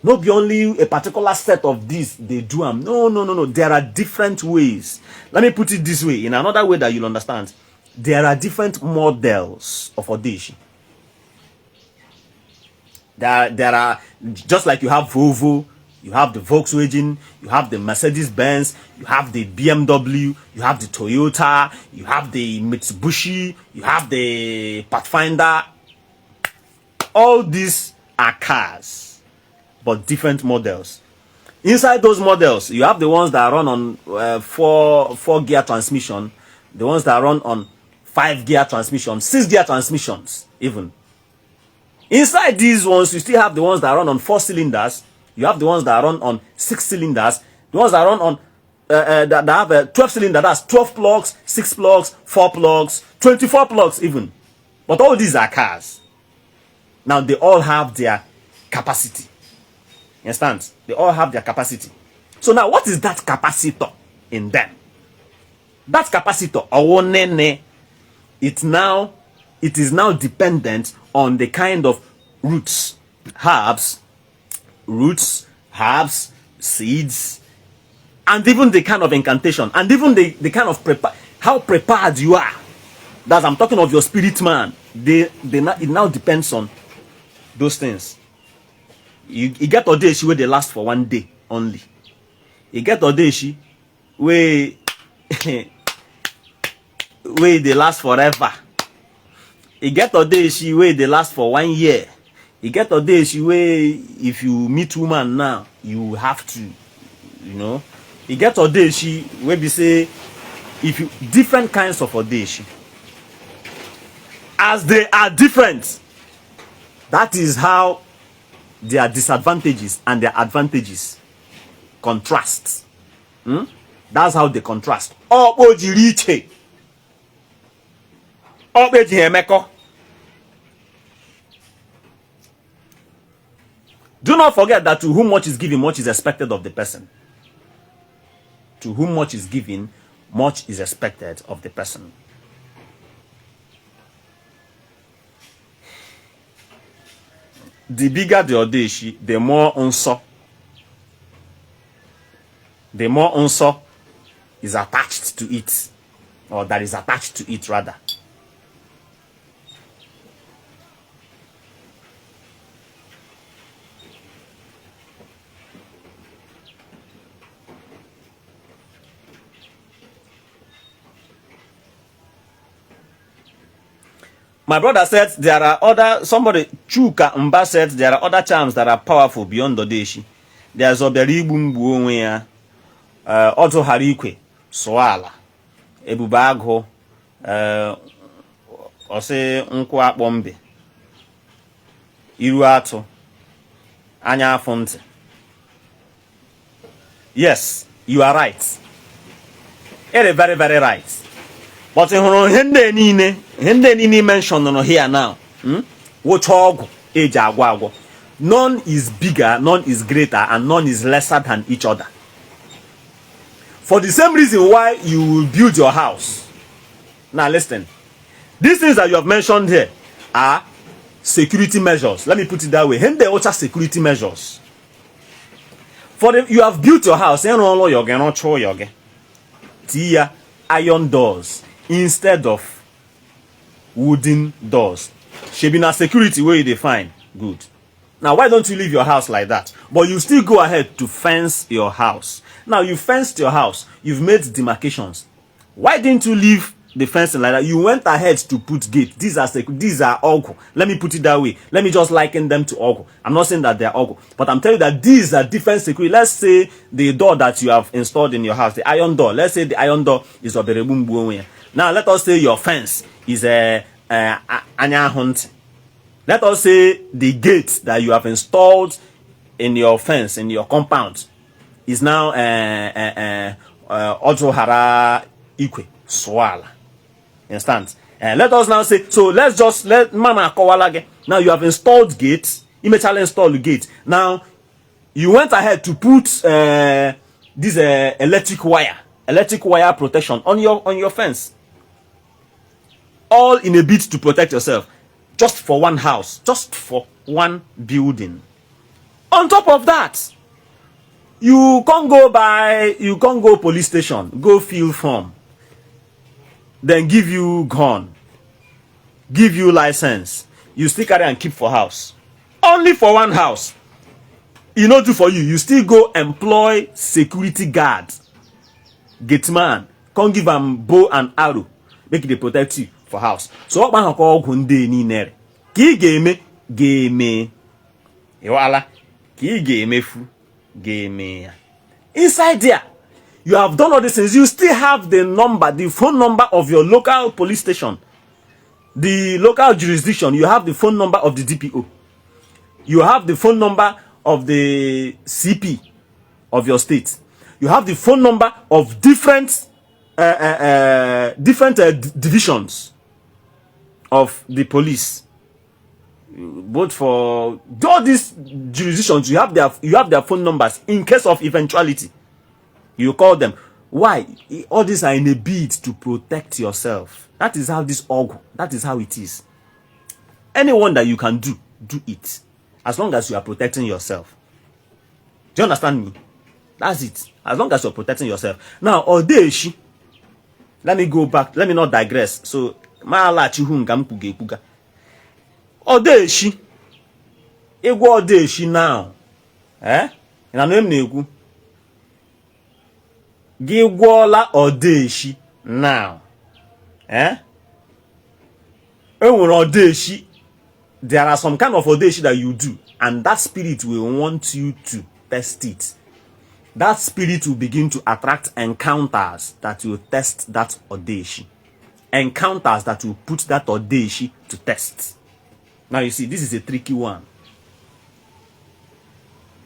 No be only a particular set of this they do am. No, no, no, no. There are different ways. Let me put it this way, in another way that you'll understand. There are different models of Odeshi. There are, just like you have Volvo, you have the Volkswagen, you have the Mercedes-Benz, you have the BMW, you have the Toyota, you have the Mitsubishi, you have the Pathfinder. All these are cars, but different models. Inside those models, you have the ones that run on four gear transmission, the ones that run on 5 gear transmission, 6 gear transmissions even. Inside these ones, you still have the ones that run on 4 cylinders. You have the ones that run on 6 cylinders. The ones that run on that have a 12 cylinder. That's 12 plugs, 6 plugs, 4 plugs, 24 plugs even. But all these are cars. Now they all have their capacity. You understand? They all have their capacity. So now, what is that capacitor in them? That capacitor, owonene, it is now dependent on the kind of roots, herbs, seeds, and even the kind of incantation, and even the kind of how prepared you are. That's, I'm talking of your spirit man. It now depends on those things. You get Odeshi where they last for one day only. You get Odeshi where where they last forever. You get Odeshi where they last for 1 year. You get Odeshi where if you meet woman now, you have to, you know. You get Odeshi where we say if you different kinds of Odeshi. As they are different, that is how their disadvantages and their advantages contrast. That's how they contrast. Ọkpọ jiri iche. Ọkpọ ejighị emekọ. Do not forget that to whom much is given, much is expected of the person. To whom much is given, much is expected of the person. The bigger the odeshi, the more nsọ, the more nsọ is attached to it, or that is attached to it rather. My brother said there are other, somebody, Chuka Mba said there are other charms that are powerful beyond Odeshi. There's Obiara Igbu Mgbu Onwe Ya, Ọdụ Ghara Ikwe, Sụọ Ala, Ebube Agụ, Ọsị Nkwụ Akpọ Mbe, Iru Atụ, Anya Afụ Ntị. Yes, you are right. It is very, very right. But ị hụrụ ihe ndị niile, ihe ndị niile mention nọ here now, wụcha ọgwụ eji agwọ agwọ. None is bigger, none is greater, and none is lesser than each other. For the same reason why you will build your house. Now listen, these things that you have mentioned here are security measures. Let me put it that way. Ihe ndị wụcha security measures. For the, you have built your house, ịrụ ụlọ ya gị, rụcha ụlọ gị, tii ya iron doors instead of wooden doors. Shebi na security wey you dey find. Good. Now why don't you leave your house like that? But you still go ahead to fence your house. Now you fenced your house, you've made demarcations. Why didn't you leave the fencing like that? You went ahead to put gate. These are ọgwụ. Let me put it that way. Let me just liken them to ọgwụ. I'm not saying that they are ọgwụ, but I'm telling you that these are different security. Let's say the door that you have installed in your house, the iron door. Let's say the iron door is Obiara Egbu Mgbu Onwe Ya. Now let us say your fence is a anya ahụ ntị. Let us say the gate that you have installed in your fence, in your compound, is now Ọdụ Ghara Ikwe Sụọ Ala. Understand? Let us now say, so let's just let mama akọwala gị. Now you have installed gate, imechala install gate. Now you went ahead to put this electric wire protection on your fence. All in a bid to protect yourself. Just for one house, just for one building. On top of that, you can't go by, you can't go police station, go fill form, then give you gun, give you license. You still carry and keep for house. Only for one house. E no do for you. You still go employ security guard, gate man, come give am bow and arrow, make e dey protect you for house. So ọkpa ahụ ka ọgwụ ndị niile ka ị ga-eme ga-eme ịwala ka ị ga-emefu ga-eme ya. Inside there, you have done all these things. You still have the number, the phone number of your local police station, the local jurisdiction. You have the phone number of the DPO. You have the phone number of the CP of your state. You have the phone number of different divisions of the police. Both for all these jurisdictions, you have their phone numbers in case of eventuality. You call them. Why? All these are in a bid to protect yourself. That is how this org, that is how it is. Anyone that you can do, do it. As long as you are protecting yourself. Do you understand me? That's it. As long as you're protecting yourself. Now, Odeshi, let me go back. Let me not digress. So, ma alaghachi nga m kwuga ekwuga. Odeshi, ịgwa Odeshi now. Eh? Na m na-ekwu. Gị gwọọla Odeshi now. Eh? E nwere Odeshi. There are some kind of Odeshi that you do, and that spirit will want you to test it. That spirit will begin to attract encounters that will test that Odeshi. Encounters that will put that Odeshi to test. Now you see, this is a tricky one.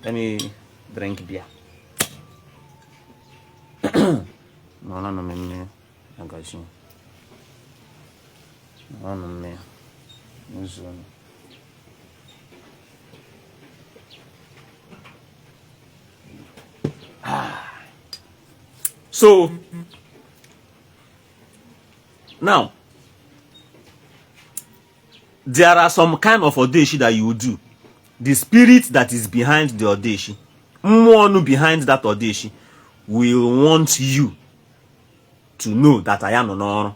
Let me drink beer. No, no, no, me, I got you. No, no, me. So now there are some kind of odeshi that you do. The spirit that is behind the odeshi, mmụọ nụ behind that odeshi, will want you to know that aya nọ n'ọrụ.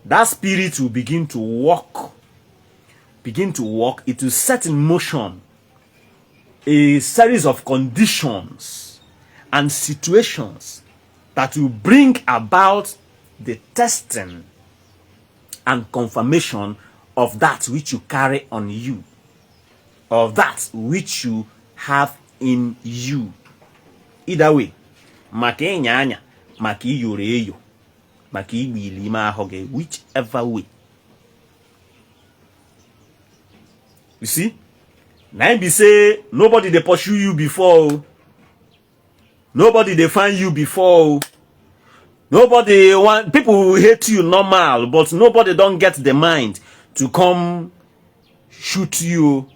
That spirit will begin to work, begin to work. It will set in motion a series of conditions and situations that will bring about the testing and confirmation of that which you carry on you, of that which you have in you. Either way, maka ịnya anya, maka iyoro eyo, maka igbu ili ime ahụ gị, whichever way. You see, na im be say nobody dey pursue you before o. Nobody dey find you before o. Nobody want, people will hate you normal, but nobody don get the mind to come shoot you.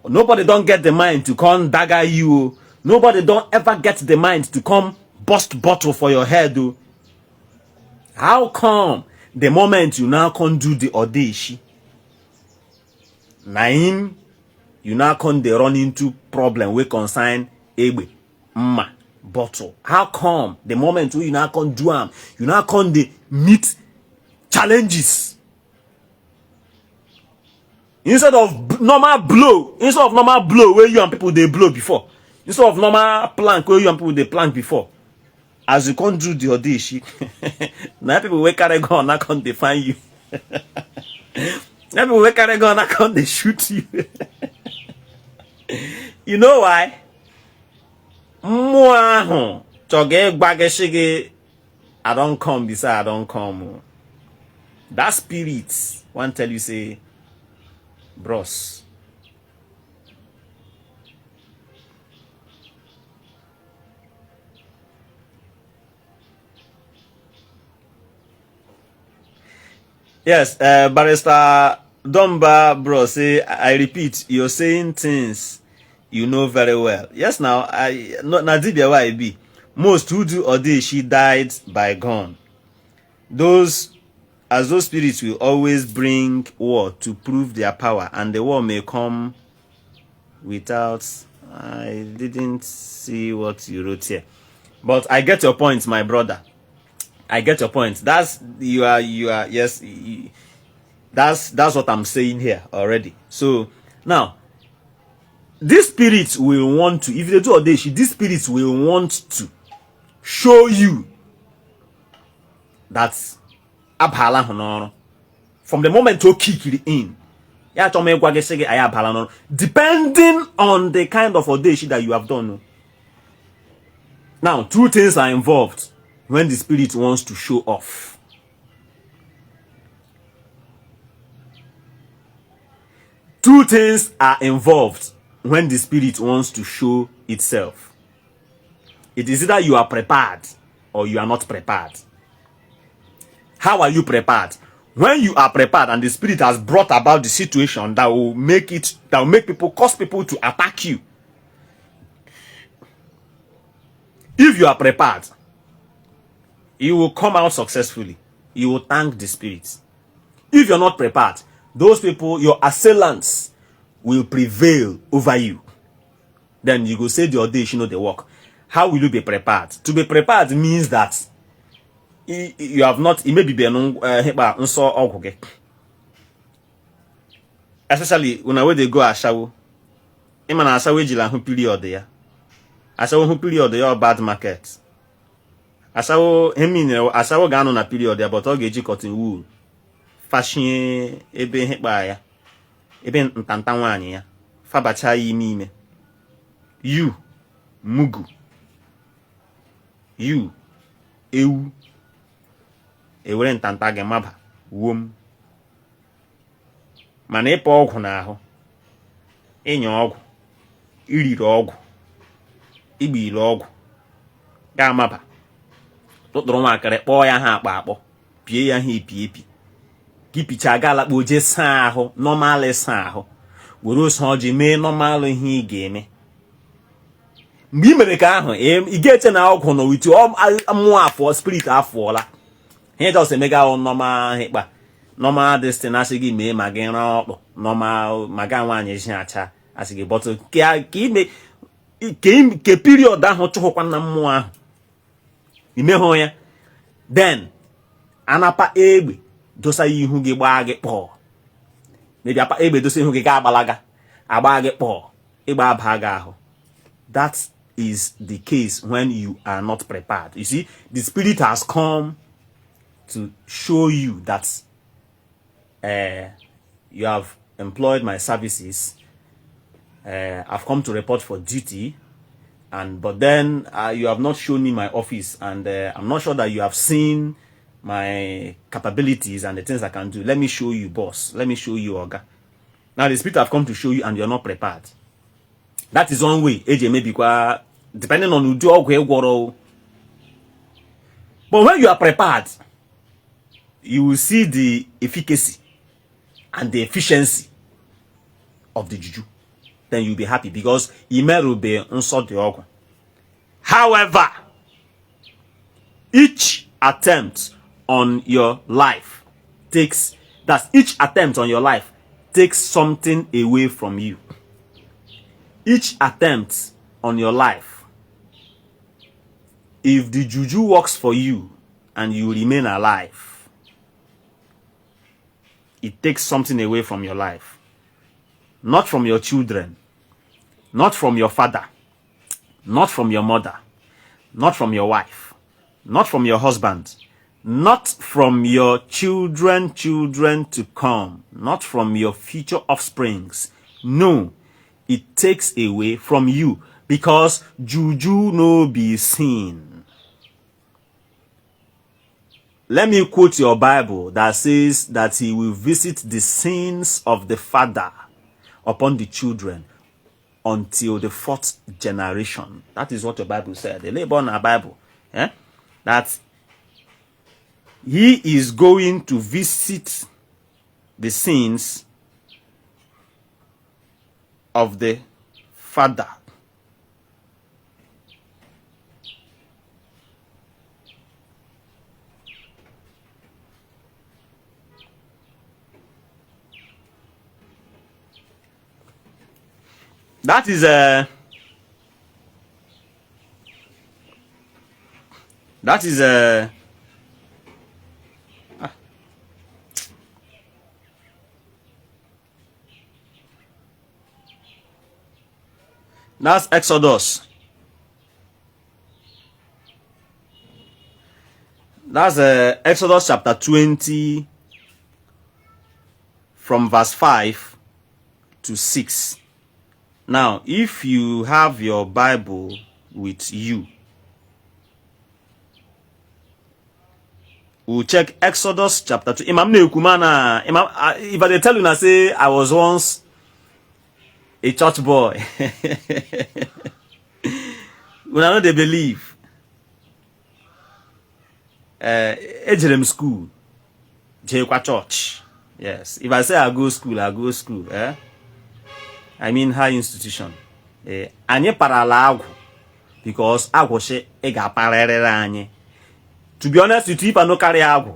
Nobody don get the mind to come dagger you. Nobody don ever get the mind to come burst bottle for your head o. How come the moment you now come do the odeshi, na him you now come dey run into problem wey concern egbe, mma, bottle? How come the moment wey you now come do am, you now come dey meet challenges? Instead of normal blow, instead of normal blow wey you and people dey blow before, instead of normal plank wey you and people dey plank before, as you come do the odeshi, na people wey carry gun now come dey find you. Na people wey carry gun now come dey shoot you. You know why? Mmụọ ahụ chọga ịgwa gị sị gị, I don come, be say I don come o. That spirit wan tell you say, bros, yes, Barrister Domba bro say, I repeat, you're saying things you know very well. Yes, now I no, na dibia why I be. Most who do odeshi died by gun. Those as those spirits will always bring war to prove their power, and the war may come without. I didn't see what you wrote here, but I get your point, my brother. I get your point. That's you are you are yes. You, that's what I'm saying here already. So now, this spirit will want to, if they do odeshi, this spirit will want to show you that abala hụ n'ọrụ. From the moment o kicked in, ya achọ m ịgwa gị sị gị anyị abala n'ọrụ, depending on the kind of odeshi that you have done. Now, two things are involved when the spirit wants to show off. Two things are involved when the spirit wants to show itself. It is either you are prepared or you are not prepared. How are you prepared? When you are prepared and the spirit has brought about the situation that will make it, that will make people, cause people to attack you. If you are prepared, you will come out successfully. You will thank the spirits. If you're not prepared, those people, your assailants, will prevail over you. Then you go say the odeshi no dey work. How will you be prepared? To be prepared means that you have not, it may be nsọ ọgwụ gị. Especially when they go ashawo. Ịma na ashawo ejila ahụ period ya. Ashawo hụ period ya bad market. Ashawo hemine ashawo ga-anọ na period ya, but ọ ga-eji cotton wool fashie ebe hekpa ya, ebe ntanta nwaanyị ya, fabacha ya ime ime. You mugu, you ewu, ewere ntanta gị maba wuom. Mana ịpụ ọgwụ n'ahụ, ịnya ọgwụ, iriri ọgwụ, igbiri ọgwụ, ga-amaba tụtụrụ nwaakịrị kpọọ ya ha akpa akpọ, pie ya ha epi epi, gị pichaa ga alakpo jee saa ahụ normal, saa ahụ were ose ọjị mee normal ihe ị ga-eme. Mgbe ị mere ka ahụ, ị ga-eche na ọgwụ nọ with mmụọ afọ, spirit afụọla. Ihe just emega ahụ normal ịkpa normal this thing asị gị mee ma gị rụọ ọkpụ normal ma ga nwaanyị ji acha asị gị, but ka ime ke period ahụ chụhụkwa na mmụọ ahụ imehụ ya, then anapa egbe dosa ya ihu gị gbaa gị kpọọ, maybe apa egbe dosa ihu gị ga agbalaga agba gị kpọọ ịgba aba gị ahụ. That is the case when you are not prepared. You see, the spirit has come to show you that you have employed my services. I've come to report for duty, and but then you have not shown me my office, and I'm not sure that you have seen my capabilities and the things I can do. Let me show you, boss. Let me show you, Oga. Now the spirit have come to show you, and you're not prepared. That is one way. Eji emebikwa, depending on ụdị ọgwụ ị gwọrọ. But when you are prepared, you will see the efficacy and the efficiency of the juju. Then you'll be happy because imerube nsọ dị ọgwụ. However, each attempt on your life takes, that's each attempt on your life takes something away from you. Each attempt on your life, if the juju works for you and you remain alive, it takes something away from your life. Not from your children, not from your father, not from your mother, not from your wife, not from your husband, not from your children, children to come, not from your future offsprings. No, it takes away from you because juju no be sin. Let me quote your Bible that says that he will visit the sins of the father upon the children until the fourth generation. That is what your Bible said. The labor on our Bible. Eh? That he is going to visit the sins of the father. That is a that is a that's Exodus. That's Exodus chapter 20 from verse 5 to 6. Now, if you have your Bible with you, we'll check Exodus chapter 2. Imam na Imam, if I tell you na say I was once a church boy. Una no dey believe. Ejere m school, jeekwa church. Yes, if I say I go school, I go school. Eh? I mean high institution. Anyị parala agwụ because agwụ sị ị ga-aparịrịrị anyị. To be honest with you, if I no carry agwụ,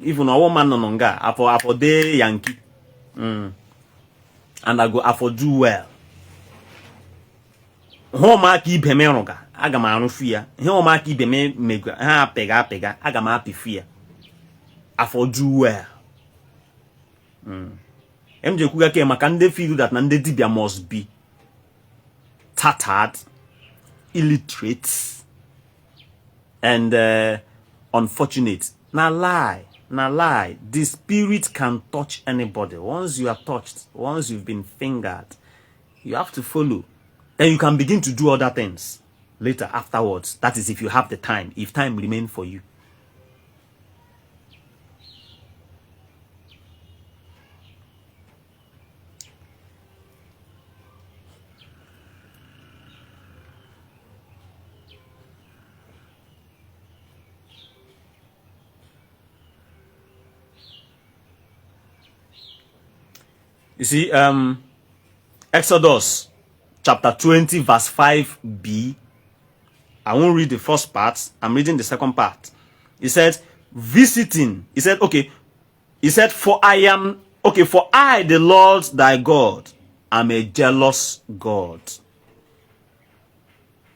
even ọwụ man nọ nga afọ dey Yankee. And I go afọ do well. Hụ ụmụaka ibe m rụga, aga m arụfu ya. Ihe ụmụaka ibe m mega, ha apịga apịga, aga m apịfu ya. Afọ do well. M ji ekwuga ke maka ndị feel that na ndị dibia must be tattered, illiterate, and unfortunate. Na lie, na lie. The spirit can touch anybody. Once you are touched, once you've been fingered, you have to follow. Then you can begin to do other things later afterwards. That is if you have the time, if time remains for you. You see, Exodus chapter 20 verse 5b. I won't read the first part. I'm reading the second part. He said, visiting. He said, okay. He said, for I am, okay, for I, the Lord thy God, am a jealous God.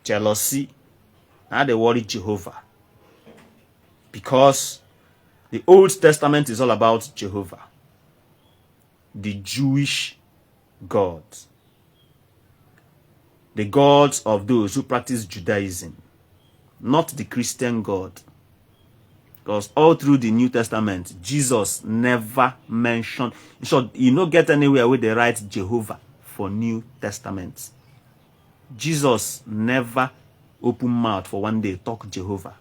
Jealousy. Now they worry Jehovah. Because the Old Testament is all about Jehovah, the Jewish God, the gods of those who practice Judaism, not the Christian God. Because all through the New Testament, Jesus never mentioned, in short, you no get anywhere where they write Jehovah for New Testament. Jesus never open mouth for one day talk Jehovah.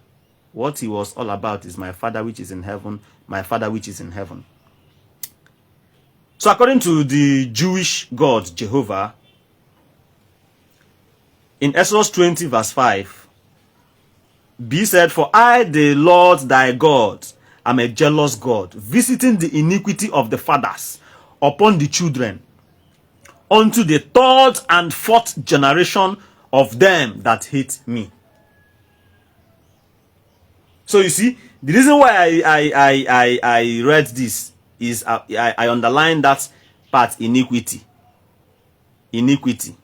What he was all about is my Father which is in heaven, my Father which is in heaven. So according to the Jewish God, Jehovah, in Exodus 20 verse 5, B said, for I, the Lord thy God, am a jealous God, visiting the iniquity of the fathers upon the children, unto the third and fourth generation of them that hate me. So you see, the reason why I read this is I underlined that part, iniquity. Iniquity.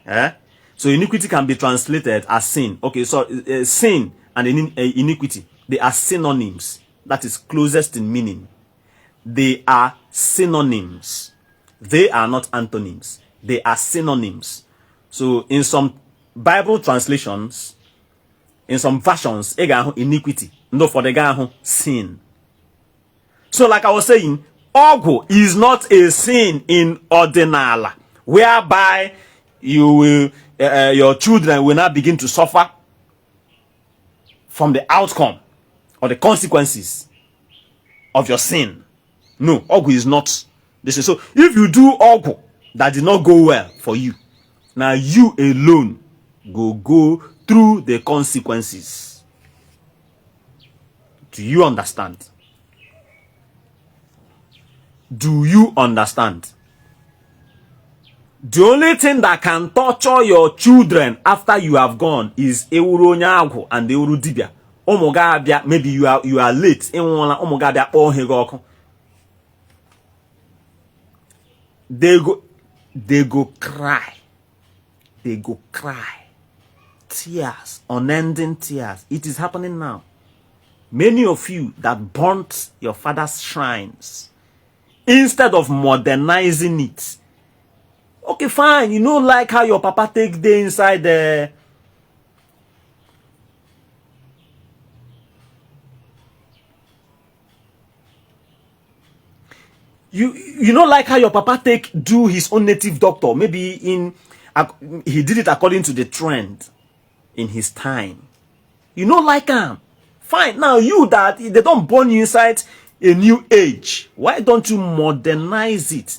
Eh? So iniquity can be translated as sin. Okay, so sin and iniquity, they are synonyms. That is closest in meaning. They are synonyms. They are not antonyms. They are synonyms. So in some Bible translations, in some versions, ị ga-ahụ iniquity, ndị ụfọdụ ga-ahụ sin. So like I was saying, ọgwụ is not a sin in ọdịnala, whereby you will your children will now begin to suffer from the outcome or the consequences of your sin. No, ọgwụ is not this. So if you do ọgwụ that did not go well for you, now you alone go through the consequences. Do you understand? Do you understand? The only thing that can torture your children after you have gone is ewuru onye agwụ and ewuru dibia. Ụmụ gị abịa, maybe you are late, ịnwụọla, ụmụ gị abịa kpọọ ihe gị ọkụ. They go cry. They go cry. Tears, unending tears. It is happening now. Many of you that burnt your father's shrines, instead of modernizing it. Okay, fine. You know, like how your papa take day inside the you know, like how your papa take do his own native doctor. Maybe in he did it according to the trend in his time. You know, like him. Fine. Now you that they don't burn you inside a new age, why don't you modernize it?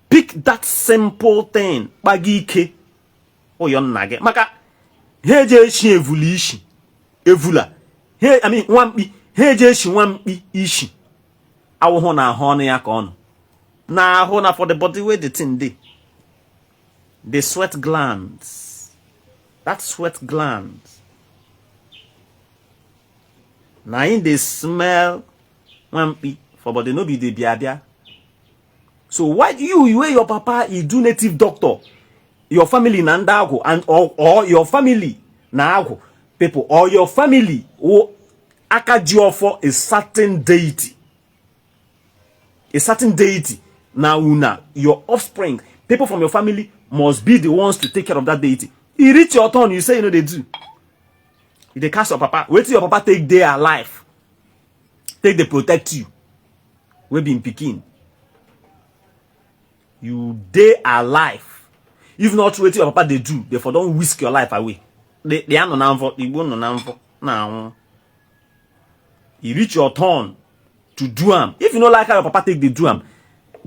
Pick that simple thing. Kpaga ike ụyọ nna gị maka ha eji eshi evula ishi evula ha, I mean, nwamkpi ha eji eshi nwamkpi ishi awụhụ na ahụ ọnụ ya ka ọ nọ na ahụ na for the body wey the thing dey, the sweat glands, that sweat glands na im dey smell nwamkpi for body, no be the bia bia. So why do you wey your papa e do native doctor, your family na ndị agwụ and or your family na agwụ people, or your family who aka ji ọfọ a certain deity, a certain deity, na una your offspring, people from your family must be the ones to take care of that deity. E reach your turn, you say you no dey do. You dey cast your papa. Wetin your papa take dey alive take dey protect you wey be im pikin? You dey alive, if not wetin your papa dey do, they for don whisk your life away. They anọ na mvọ igbo nọ na mvọ na anwụ. E reach your turn to do am. If you no like how your papa take dey do am,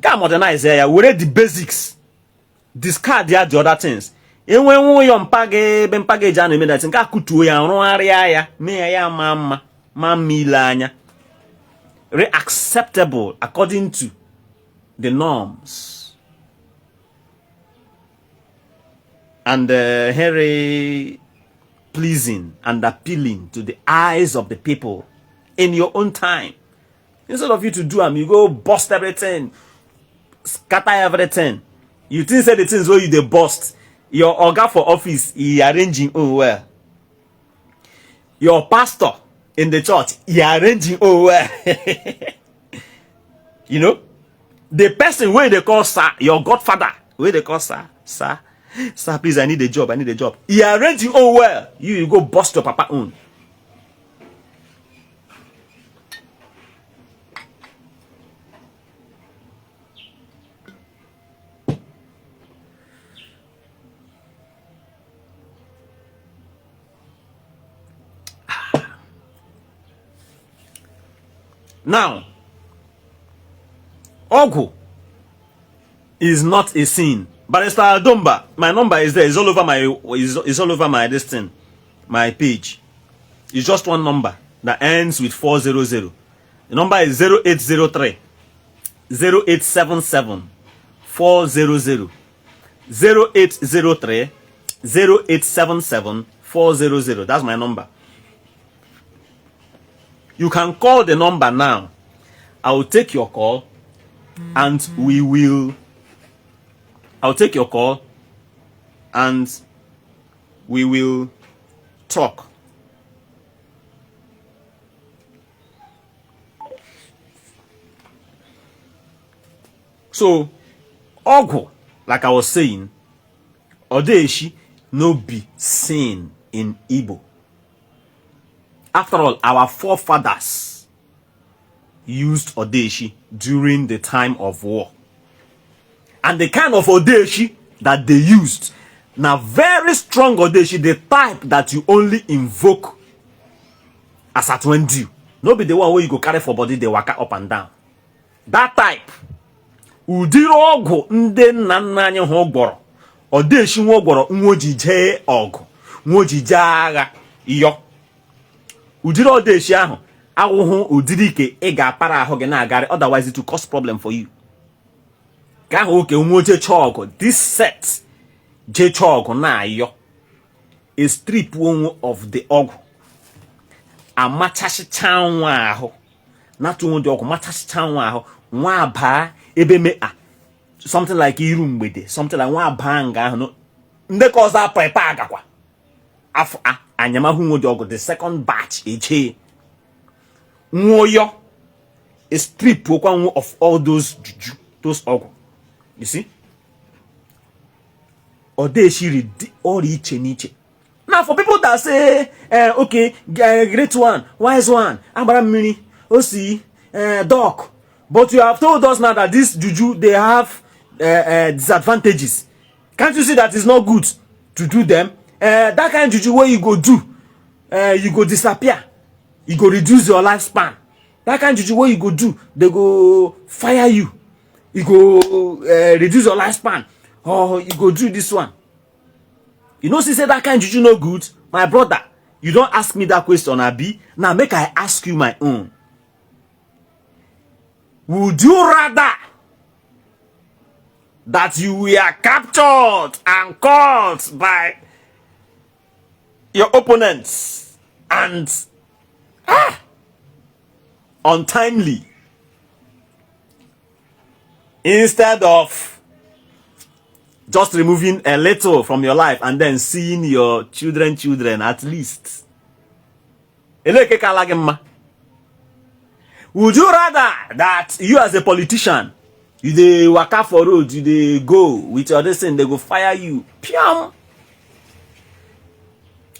ga modernize ya, were the basics, discard ya the other things. Enwe nwụyọ mpa gị ebe mpa gị eji a na-eme that, nke a kụtuo ya, rụgharịa ya, mee ya ya maa mma, maa mma ile anya, re-acceptable according to the norms. And very pleasing and appealing to the eyes of the people in your own time. Instead of you to do am, you go bust everything, scatter everything. You think say the things wey you dey bust, your oga for office, he arrange him own well. Your pastor in the church, he arrange him own well. You know, the person wey they call sir, your godfather, wey they call sir, sir, sir, please, I need a job, I need a job. He arrange him own well. You go bust your papa own. Now, ọgwụ is not a sin. Barrister Adomba, my number is there. It's all over my it's all over my this thing, my page. It's just one number that ends with 400. The number is 0803 0877 400. 0803 0877 400. That's my number. You can call the number now. I will take your call and we will I'll take your call and we will talk. So, ọgwụ, like I was saying, odeshi no be sin in Igbo. After all, our forefathers used odeshi during the time of war. And the kind of odeshi that they used, now very strong odeshi, the type that you only invoke as at when due. No be the one where you go carry for body, they waka up and down. That type. Ụdịrị ọgwụ ndị nna nna anyị hụ gwọrọ, odeshi nwa gwọrọ nwa o ji jee ọgụ, nwa o ji jee agha yọ. Ụdịrị odeshi ahụ awụhụ ụdịrị ike ị ga-apara ahụ gị na-agarị, otherwise it will cause problem for you. Ka ahụ oke nwa oje chọọ ọgụ, this set jee chọọ ọgụ na-ayọ, a strip onwe of the ọgwụ, amachasịcha nwa ahụ, natụ onwe dị ọgwụ, machasịcha nwa ahụ, nwa abaa ebe me a something like iru mgbede, something like nwa abaa nga ahụ ndị ka ọzọ prepare agakwa afọ a anyamahụ nwe dị ọgụ, the second batch eche nwoyọ a strip okwa nwo of all those juju, those ọgwụ. You see, odeshiri ọrịa iche n'iche. Now for people that say okay, great one, wise one, agbara mmiri osi, doc, but you have told us now that this juju, they have disadvantages. Can't you see that it's not good to do them? That kind of juju wey you go do, you go disappear, you go reduce your lifespan. That kind of juju wey you go do, they go fire you, you go reduce your lifespan, or you go do this one. You know, see, say that kind of juju no good. My brother, you don't ask me that question, abi. Now make I ask you my own. Would you rather that you were captured and caught by your opponents and untimely, instead of just removing a little from your life and then seeing your children at least? Eleke ka gị mma? Would you rather that you as a politician, you dey waka for road, you dey go with your this thing, they go fire you, piam,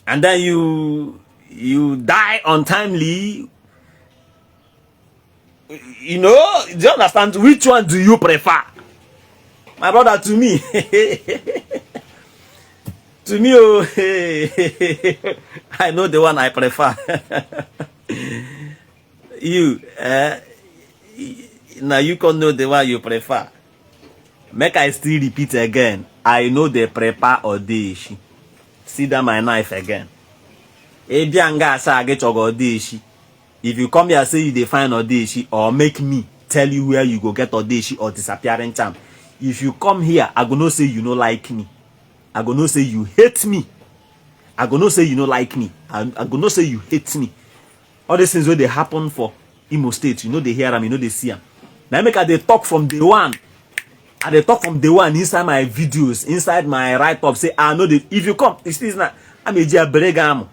and then you die untimely? You know, do you understand? Which one do you prefer? My brother, to me, to me, oh, I know the one I prefer. You, now you can know the one you prefer. Make I still repeat again. I know the prepare odeshi. See that my knife again. Ebia nga asa age chogo odeshi. If you come here say you dey find odeshi, or make me tell you where you go get odeshi or disappearing charm. If you come here, I go no say you no like me. I go know say you hate me. I go know say you no like me. I go know say you hate me. All these things wey dey happen for Imo State, you no dey hear am, you no dey see am. Na make I dey talk from day one. I dey talk from day one inside my videos, inside my write-up, say I no dey. If you come, you see this now, I'm a bere gị amụ.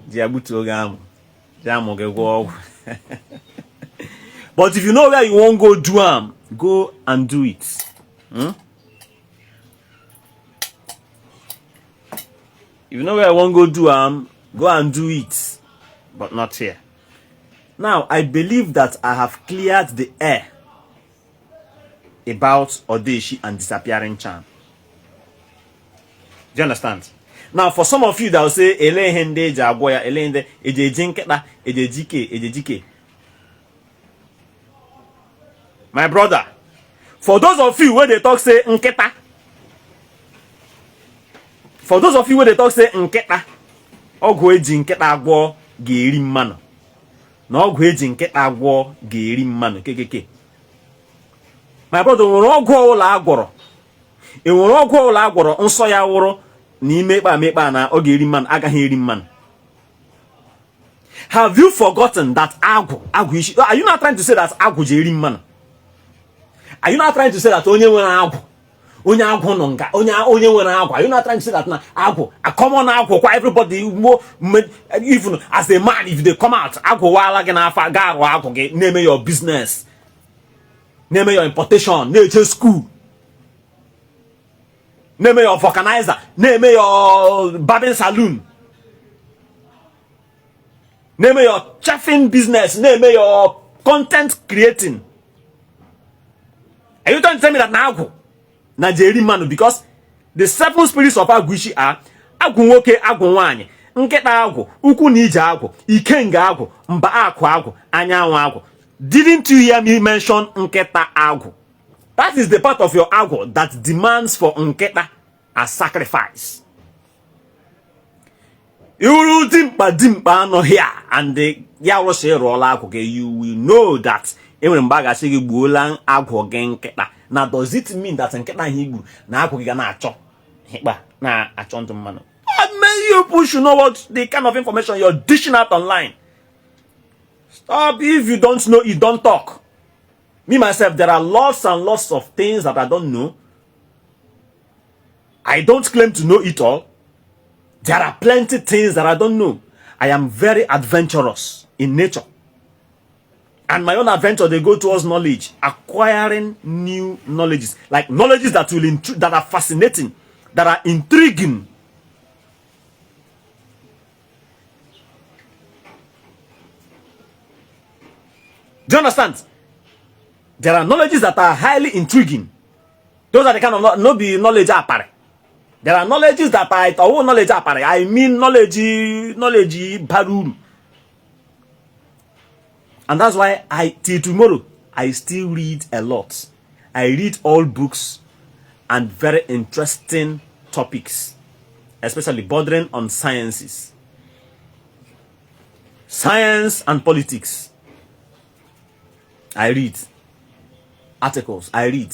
Ji agbutuo gị amụ. Ji amụ gị gwọọ ọgwụ. But if you know where you wan go do am, go and do it. If you know where you wan go do am, go and do it, but not here. Now, I believe that I have cleared the air about Odeshi and disappearing charm. Do you understand? Now, for some of you that will say, ele ihe ndị eji agwọ ya, ele ndị eji eji nkịta, eji eji ke, eji eji ke. My brother, for those of you where they talk say nkịta, for those of you where they talk say nkịta, ọgwụ eji nkịta agwọ ga-eri mmanụ, na ọgwụ eji nkịta agwọ ga-eri mmanụ, kekeke. My brother, nwere ọgwụ ọbụla agwọrọ, enwere ọgwụ ọbụla agwọrọ nsọ ya wụrụ na ime ikpe amekpa na ọ ga-eri mmanụ, agaghị eri mmanụ. Have you forgotten that agwụ, agwụ isi? Are you not trying to say that agwụ ji eri mmanụ? Are you not trying to say that onye nwere agwụ, onye agwụ nọ nga, onye onye nwere agwụ? Are you not trying to say that na agwụ, a common agwụ kwa everybody mo, even as a man, if they come out, agwụ waala gị n'afọ, ga arụ agwụ gị, na-eme your business, na-eme your importation, na-eche school, na-eme your vulcanizer, na-eme your barbing saloon, na-eme your chefing business, na-eme your content creating. Are you trying to tell me that na agwụ na jeri mmanụ? Because the seven spirits of agwụ are agwụ nwoke, agwụ nwaanyị, nkịta agwụ, ukwu na ije agwụ, ikenga agwụ, mba akụ agwụ, anyanwụ agwụ. Didn't you hear me mention nkịta agwụ? That is the part of your agwụ that demands for nkịta as sacrifice. Iwuru dimkpa dimkpa anọghị a, and ya wụrụsị ịrụọla agwụ gị, you will know that enwere mgbe a ga-asị gị gbuola agwụ gị nkịta. Na does it mean that nkịta ihe igburu na agwụ gị ga na-achọ ịkpa na-achọ ndụ mmanụ? Many people should know what the kind of information you're dishing out online. Stop. If you don't know, you don't talk. Me, myself, there are lots and lots of things that I don't know. I don't claim to know it all. There are plenty things that I don't know. I am very adventurous in nature. And my own adventure, they go towards knowledge, acquiring new knowledges, like knowledges that will that are fascinating, that are intriguing. Do you understand? There are knowledges that are highly intriguing. Those are the kind of no be knowledge apare. There are knowledges that are oh knowledge apare. I mean knowledge, knowledge baruru. And that's why I till tomorrow I still read a lot. I read all books and very interesting topics, especially bordering on sciences. Science and politics. I read articles. I read.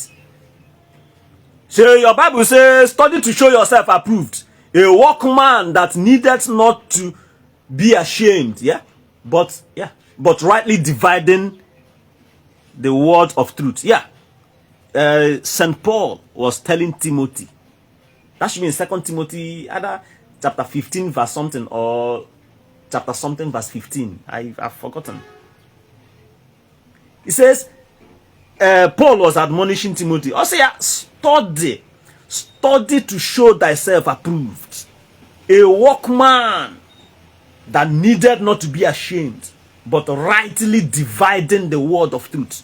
So your Bible says, study to show yourself approved, a workman that needeth not to be ashamed. Yeah, but rightly dividing the word of truth. Yeah. St. Paul was telling Timothy. That should be in 2 Timothy, either chapter 15 verse something or chapter something verse 15. I've forgotten. He says, Paul was admonishing Timothy. Also, yeah, study to show thyself approved, a workman that needed not to be ashamed, but rightly dividing the word of truth.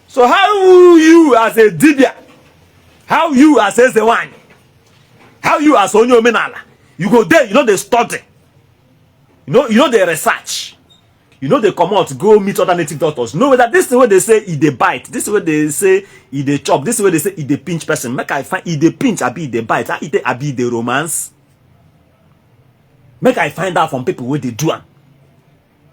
So how you as a dibia, how you as a one, how you as onye omenala, you go there, you know they study, you know they research, you know they come out, go meet other native doctors. Know whether this is what they say e dey bite, this is what they say e dey chop, this is what they say e dey pinch person. Make I find e dey pinch, abi e dey bite, abi e dey romance. Make I find out from people where they do am.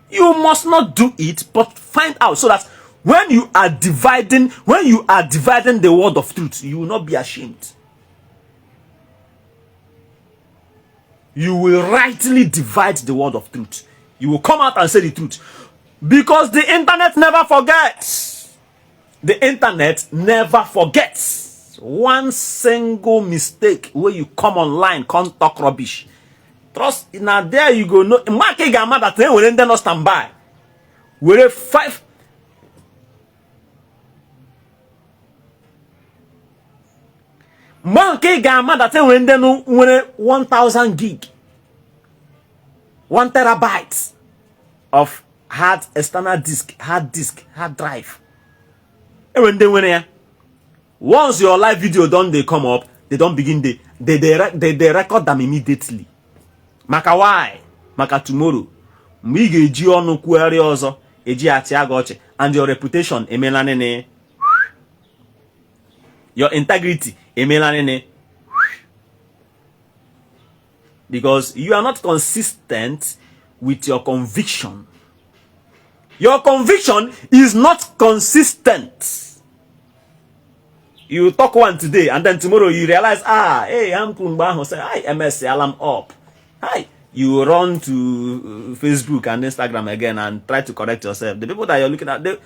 You must not do it, but find out so that When you are dividing, when you are dividing the word of truth, you will not be ashamed. You will rightly divide the word of truth. You will come out and say the truth. Because the internet never forgets. The internet never forgets. One single mistake where you come online, come talk rubbish. Trust, now there you go. No, mgbe ị ga-ama that e nwere ndị nọ standby. Were five mgbe nke ị ga-ama that e nwere ndị nwere 1000 gig 1 terabyte of hard external disk hard disk hard drive e nwere ndị nwere ya once your live video don dey come up they don begin dey they they they record them immediately maka why maka tomorrow mgbe ị ga-eji ọnụ kwugharịa ọzọ eji achịa gị ọchị and your reputation emela nene your integrity emela nene because you are not consistent with your conviction your conviction is not consistent you talk one today and then tomorrow you realize ah hey I'm kwuru mgbe ahụ say hi ms alam up hi you run to Facebook and Instagram again and try to correct yourself the people that you're looking at they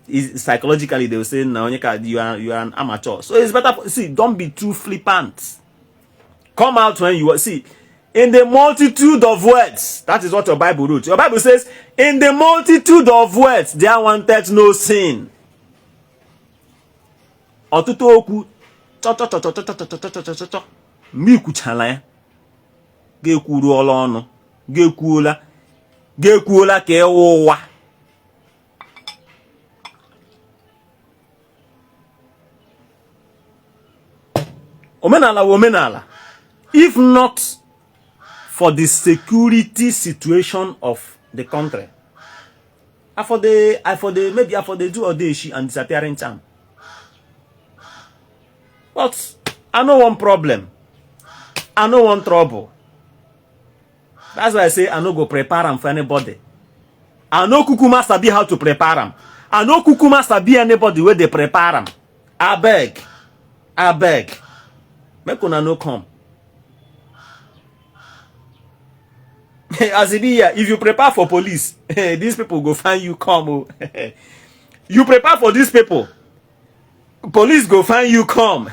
is psychologically they will say na onye ka you are an amateur so it's better for, see don't be too flippant come out when you see in the multitude of words that is what your bible wrote your bible says in the multitude of words there wanted no sin ọtụtụ okwu chọchọchọchọchọchọchọchọchọ mgbe i kwuchala ya ga-ekwuruola ọnụ ga-ekwuola ga-ekwuola ka ịwa ụwa omenala wụ omenala if not for the security situation of the country I for dey I for dey maybe I for dey do odeshi and disappearing charm but I no want problem I no want trouble that's why I say I no go prepare am for anybody I no kukuma sabi how to prepare am I no kukuma sabi anybody wey dey prepare am abeg abeg make una no come as e be here if you prepare for police these people go find you come oh you prepare for these people police go find you come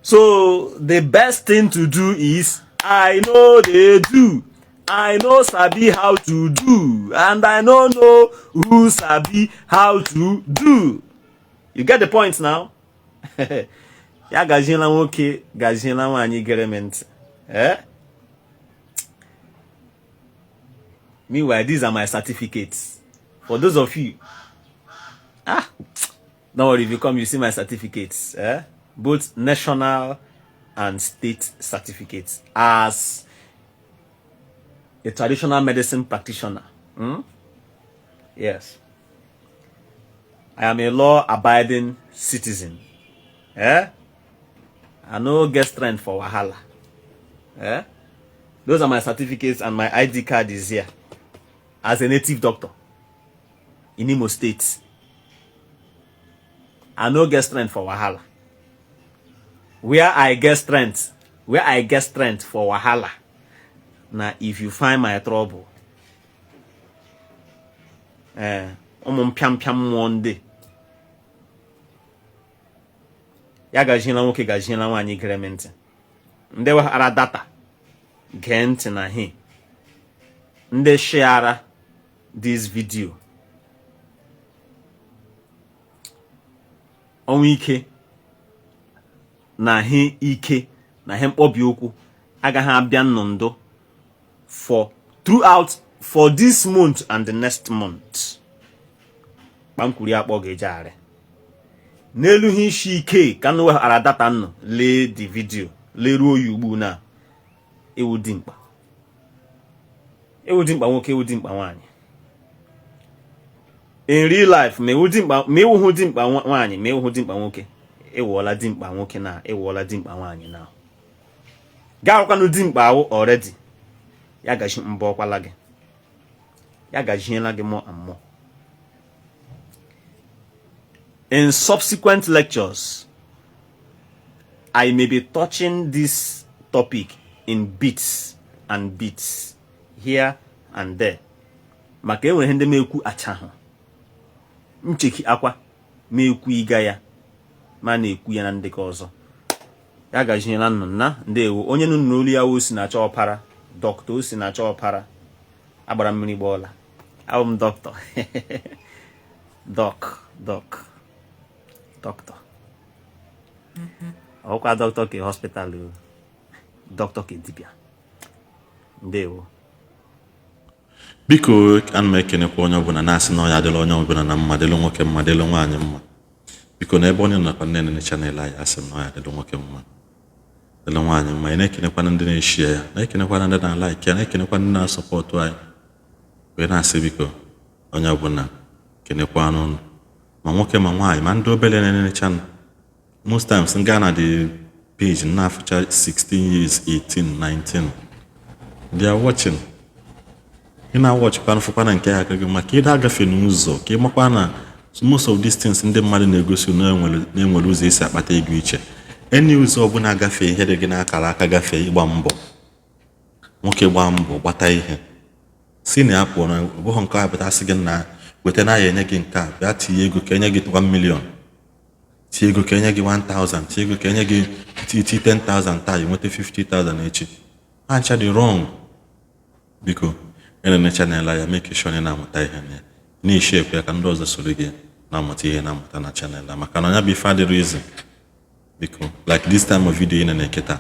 so the best thing to do is i no dey do i no sabi how to do and i no know who sabi how to do you get the point now ya gaziela nwoke gaziela nwaanyị gere m ntị eh meanwhile these are my certificates for those of you ah don't worry if you come you see my certificates eh both national and state certificates as a traditional medicine practitioner hmm? yes I am a law-abiding citizen. Eh? I no get strength for wahala. Eh? Those are my certificates and my ID card is here. As a native doctor in Imo State. I no get strength for wahala. Where I get strength, where I get strength for wahala. Now, if you find my trouble, ee ụmụ mpịampịa mmụọ ndị ya gaziela nwoke gaziela nwaanyị gere m ntị ndị weghara data gee ntị na he ndị share this video ọnwụ ike na he ike na he mkpọbi ụkwụ agaghị abịa nnụ ndụ for throughout for this month and the next month kpamkwuri akpọ ga-eji arị n'elu ihe isi ike ka nnụ weghara data nnụ lee the video leruo ya ugbu na ị wụ dimkpa ị wụ dimkpa nwoke ị wụ dimkpa nwaanyị in real life ma ị wụhụ dimkpa nwaanyị ma ị wụhụ dimkpa nwoke ị wụọla dimkpa nwoke na ị wụọla dimkpa nwaanyị na gaa awụkwanụ dimkpa awụ already ya gaji mbọ ọkwala gị ya gajiela gị more and more. In subsequent lectures, I may be touching this topic in bits and bits here and there, maka enwere ihe ndị m ekwu achahụ ncheki akwa ma ekwu ịga ya ma na-ekwu ya na ndịka ọzọ. Ya gazinyela nnụ na ndewo. Onye nụ n'olu ya, Osinachi Ọpara, Dr. Osinachi Ọpara, agbara mmiri gbọọla. Abụ m dọkịta, doc doc dọkịta, ọkwa dọkịta ke hospital o, dọkịta ke dibịa. Ndewo. Biko, ana m ekenekwa onye ọbụla na-asị na ọ ya adịla onye ọbụla na mma, dịlụ nwoke mma, dịlụ nwaanyị mma. Biko, na ebe onye nọkwa nne channel anyị, asị m na ọ ya adịlụ nwoke mma, dịlụ nwaanyị mma. Ị na-ekenekwana ndị na-eshie ya, na-ekenekwana ndị na-alike ya, na-ekenekwa ndị na-asupport anyị, wee na-asị, biko, onye ọbụla kenekwa n'ụnụ, ma nwoke ma nwaanyị, ma ndị obere na-enene channel. Most times m gaa na the page, na-afụcha 16 years, 18, 19, they are watching. Ị na-awatchikwana, fụkwana nke ya aka gị, maka ịda agafe n'ụzọ ka ị makwa na most of these things ndị mmadụ na-egosi na-enwere ụzọ esi akpata ego iche. Enyi, ụzọ ọbụla gafee ihe dị gị n'akara aka, gafee ịgba mbọ. Nwoke gbaa mbọ gbata ihe si na ya pụọ na ọ bụghị nke a pụta sị gị na weta na ya enye gị nke a, bịa tinye ego ka enye gị 1 million, tinye ego ka enye gị 1000, tinye ego ka enye gị ti 10,000 taa, nweta 50,000 echi. Ha ncha dị wrong. Biko, enene channel ya, make sure na ị na-amụta ihe na ya, na-eshi ekwe ya ka ndị ọzọ soro gị na-amụta ihe na-amụta na channel a, maka na ọnya bụ ife adịrị izi. Biko, like this time of video ị na-eketa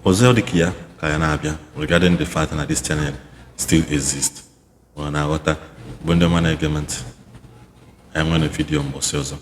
ọzọ dị ka ya ka ya na-abịa regarding the fact na this channel still exist. Ọ na-aghọta bụ ndị ọma na-ege m ntị. Anyị nwere video mbọsị ọzọ.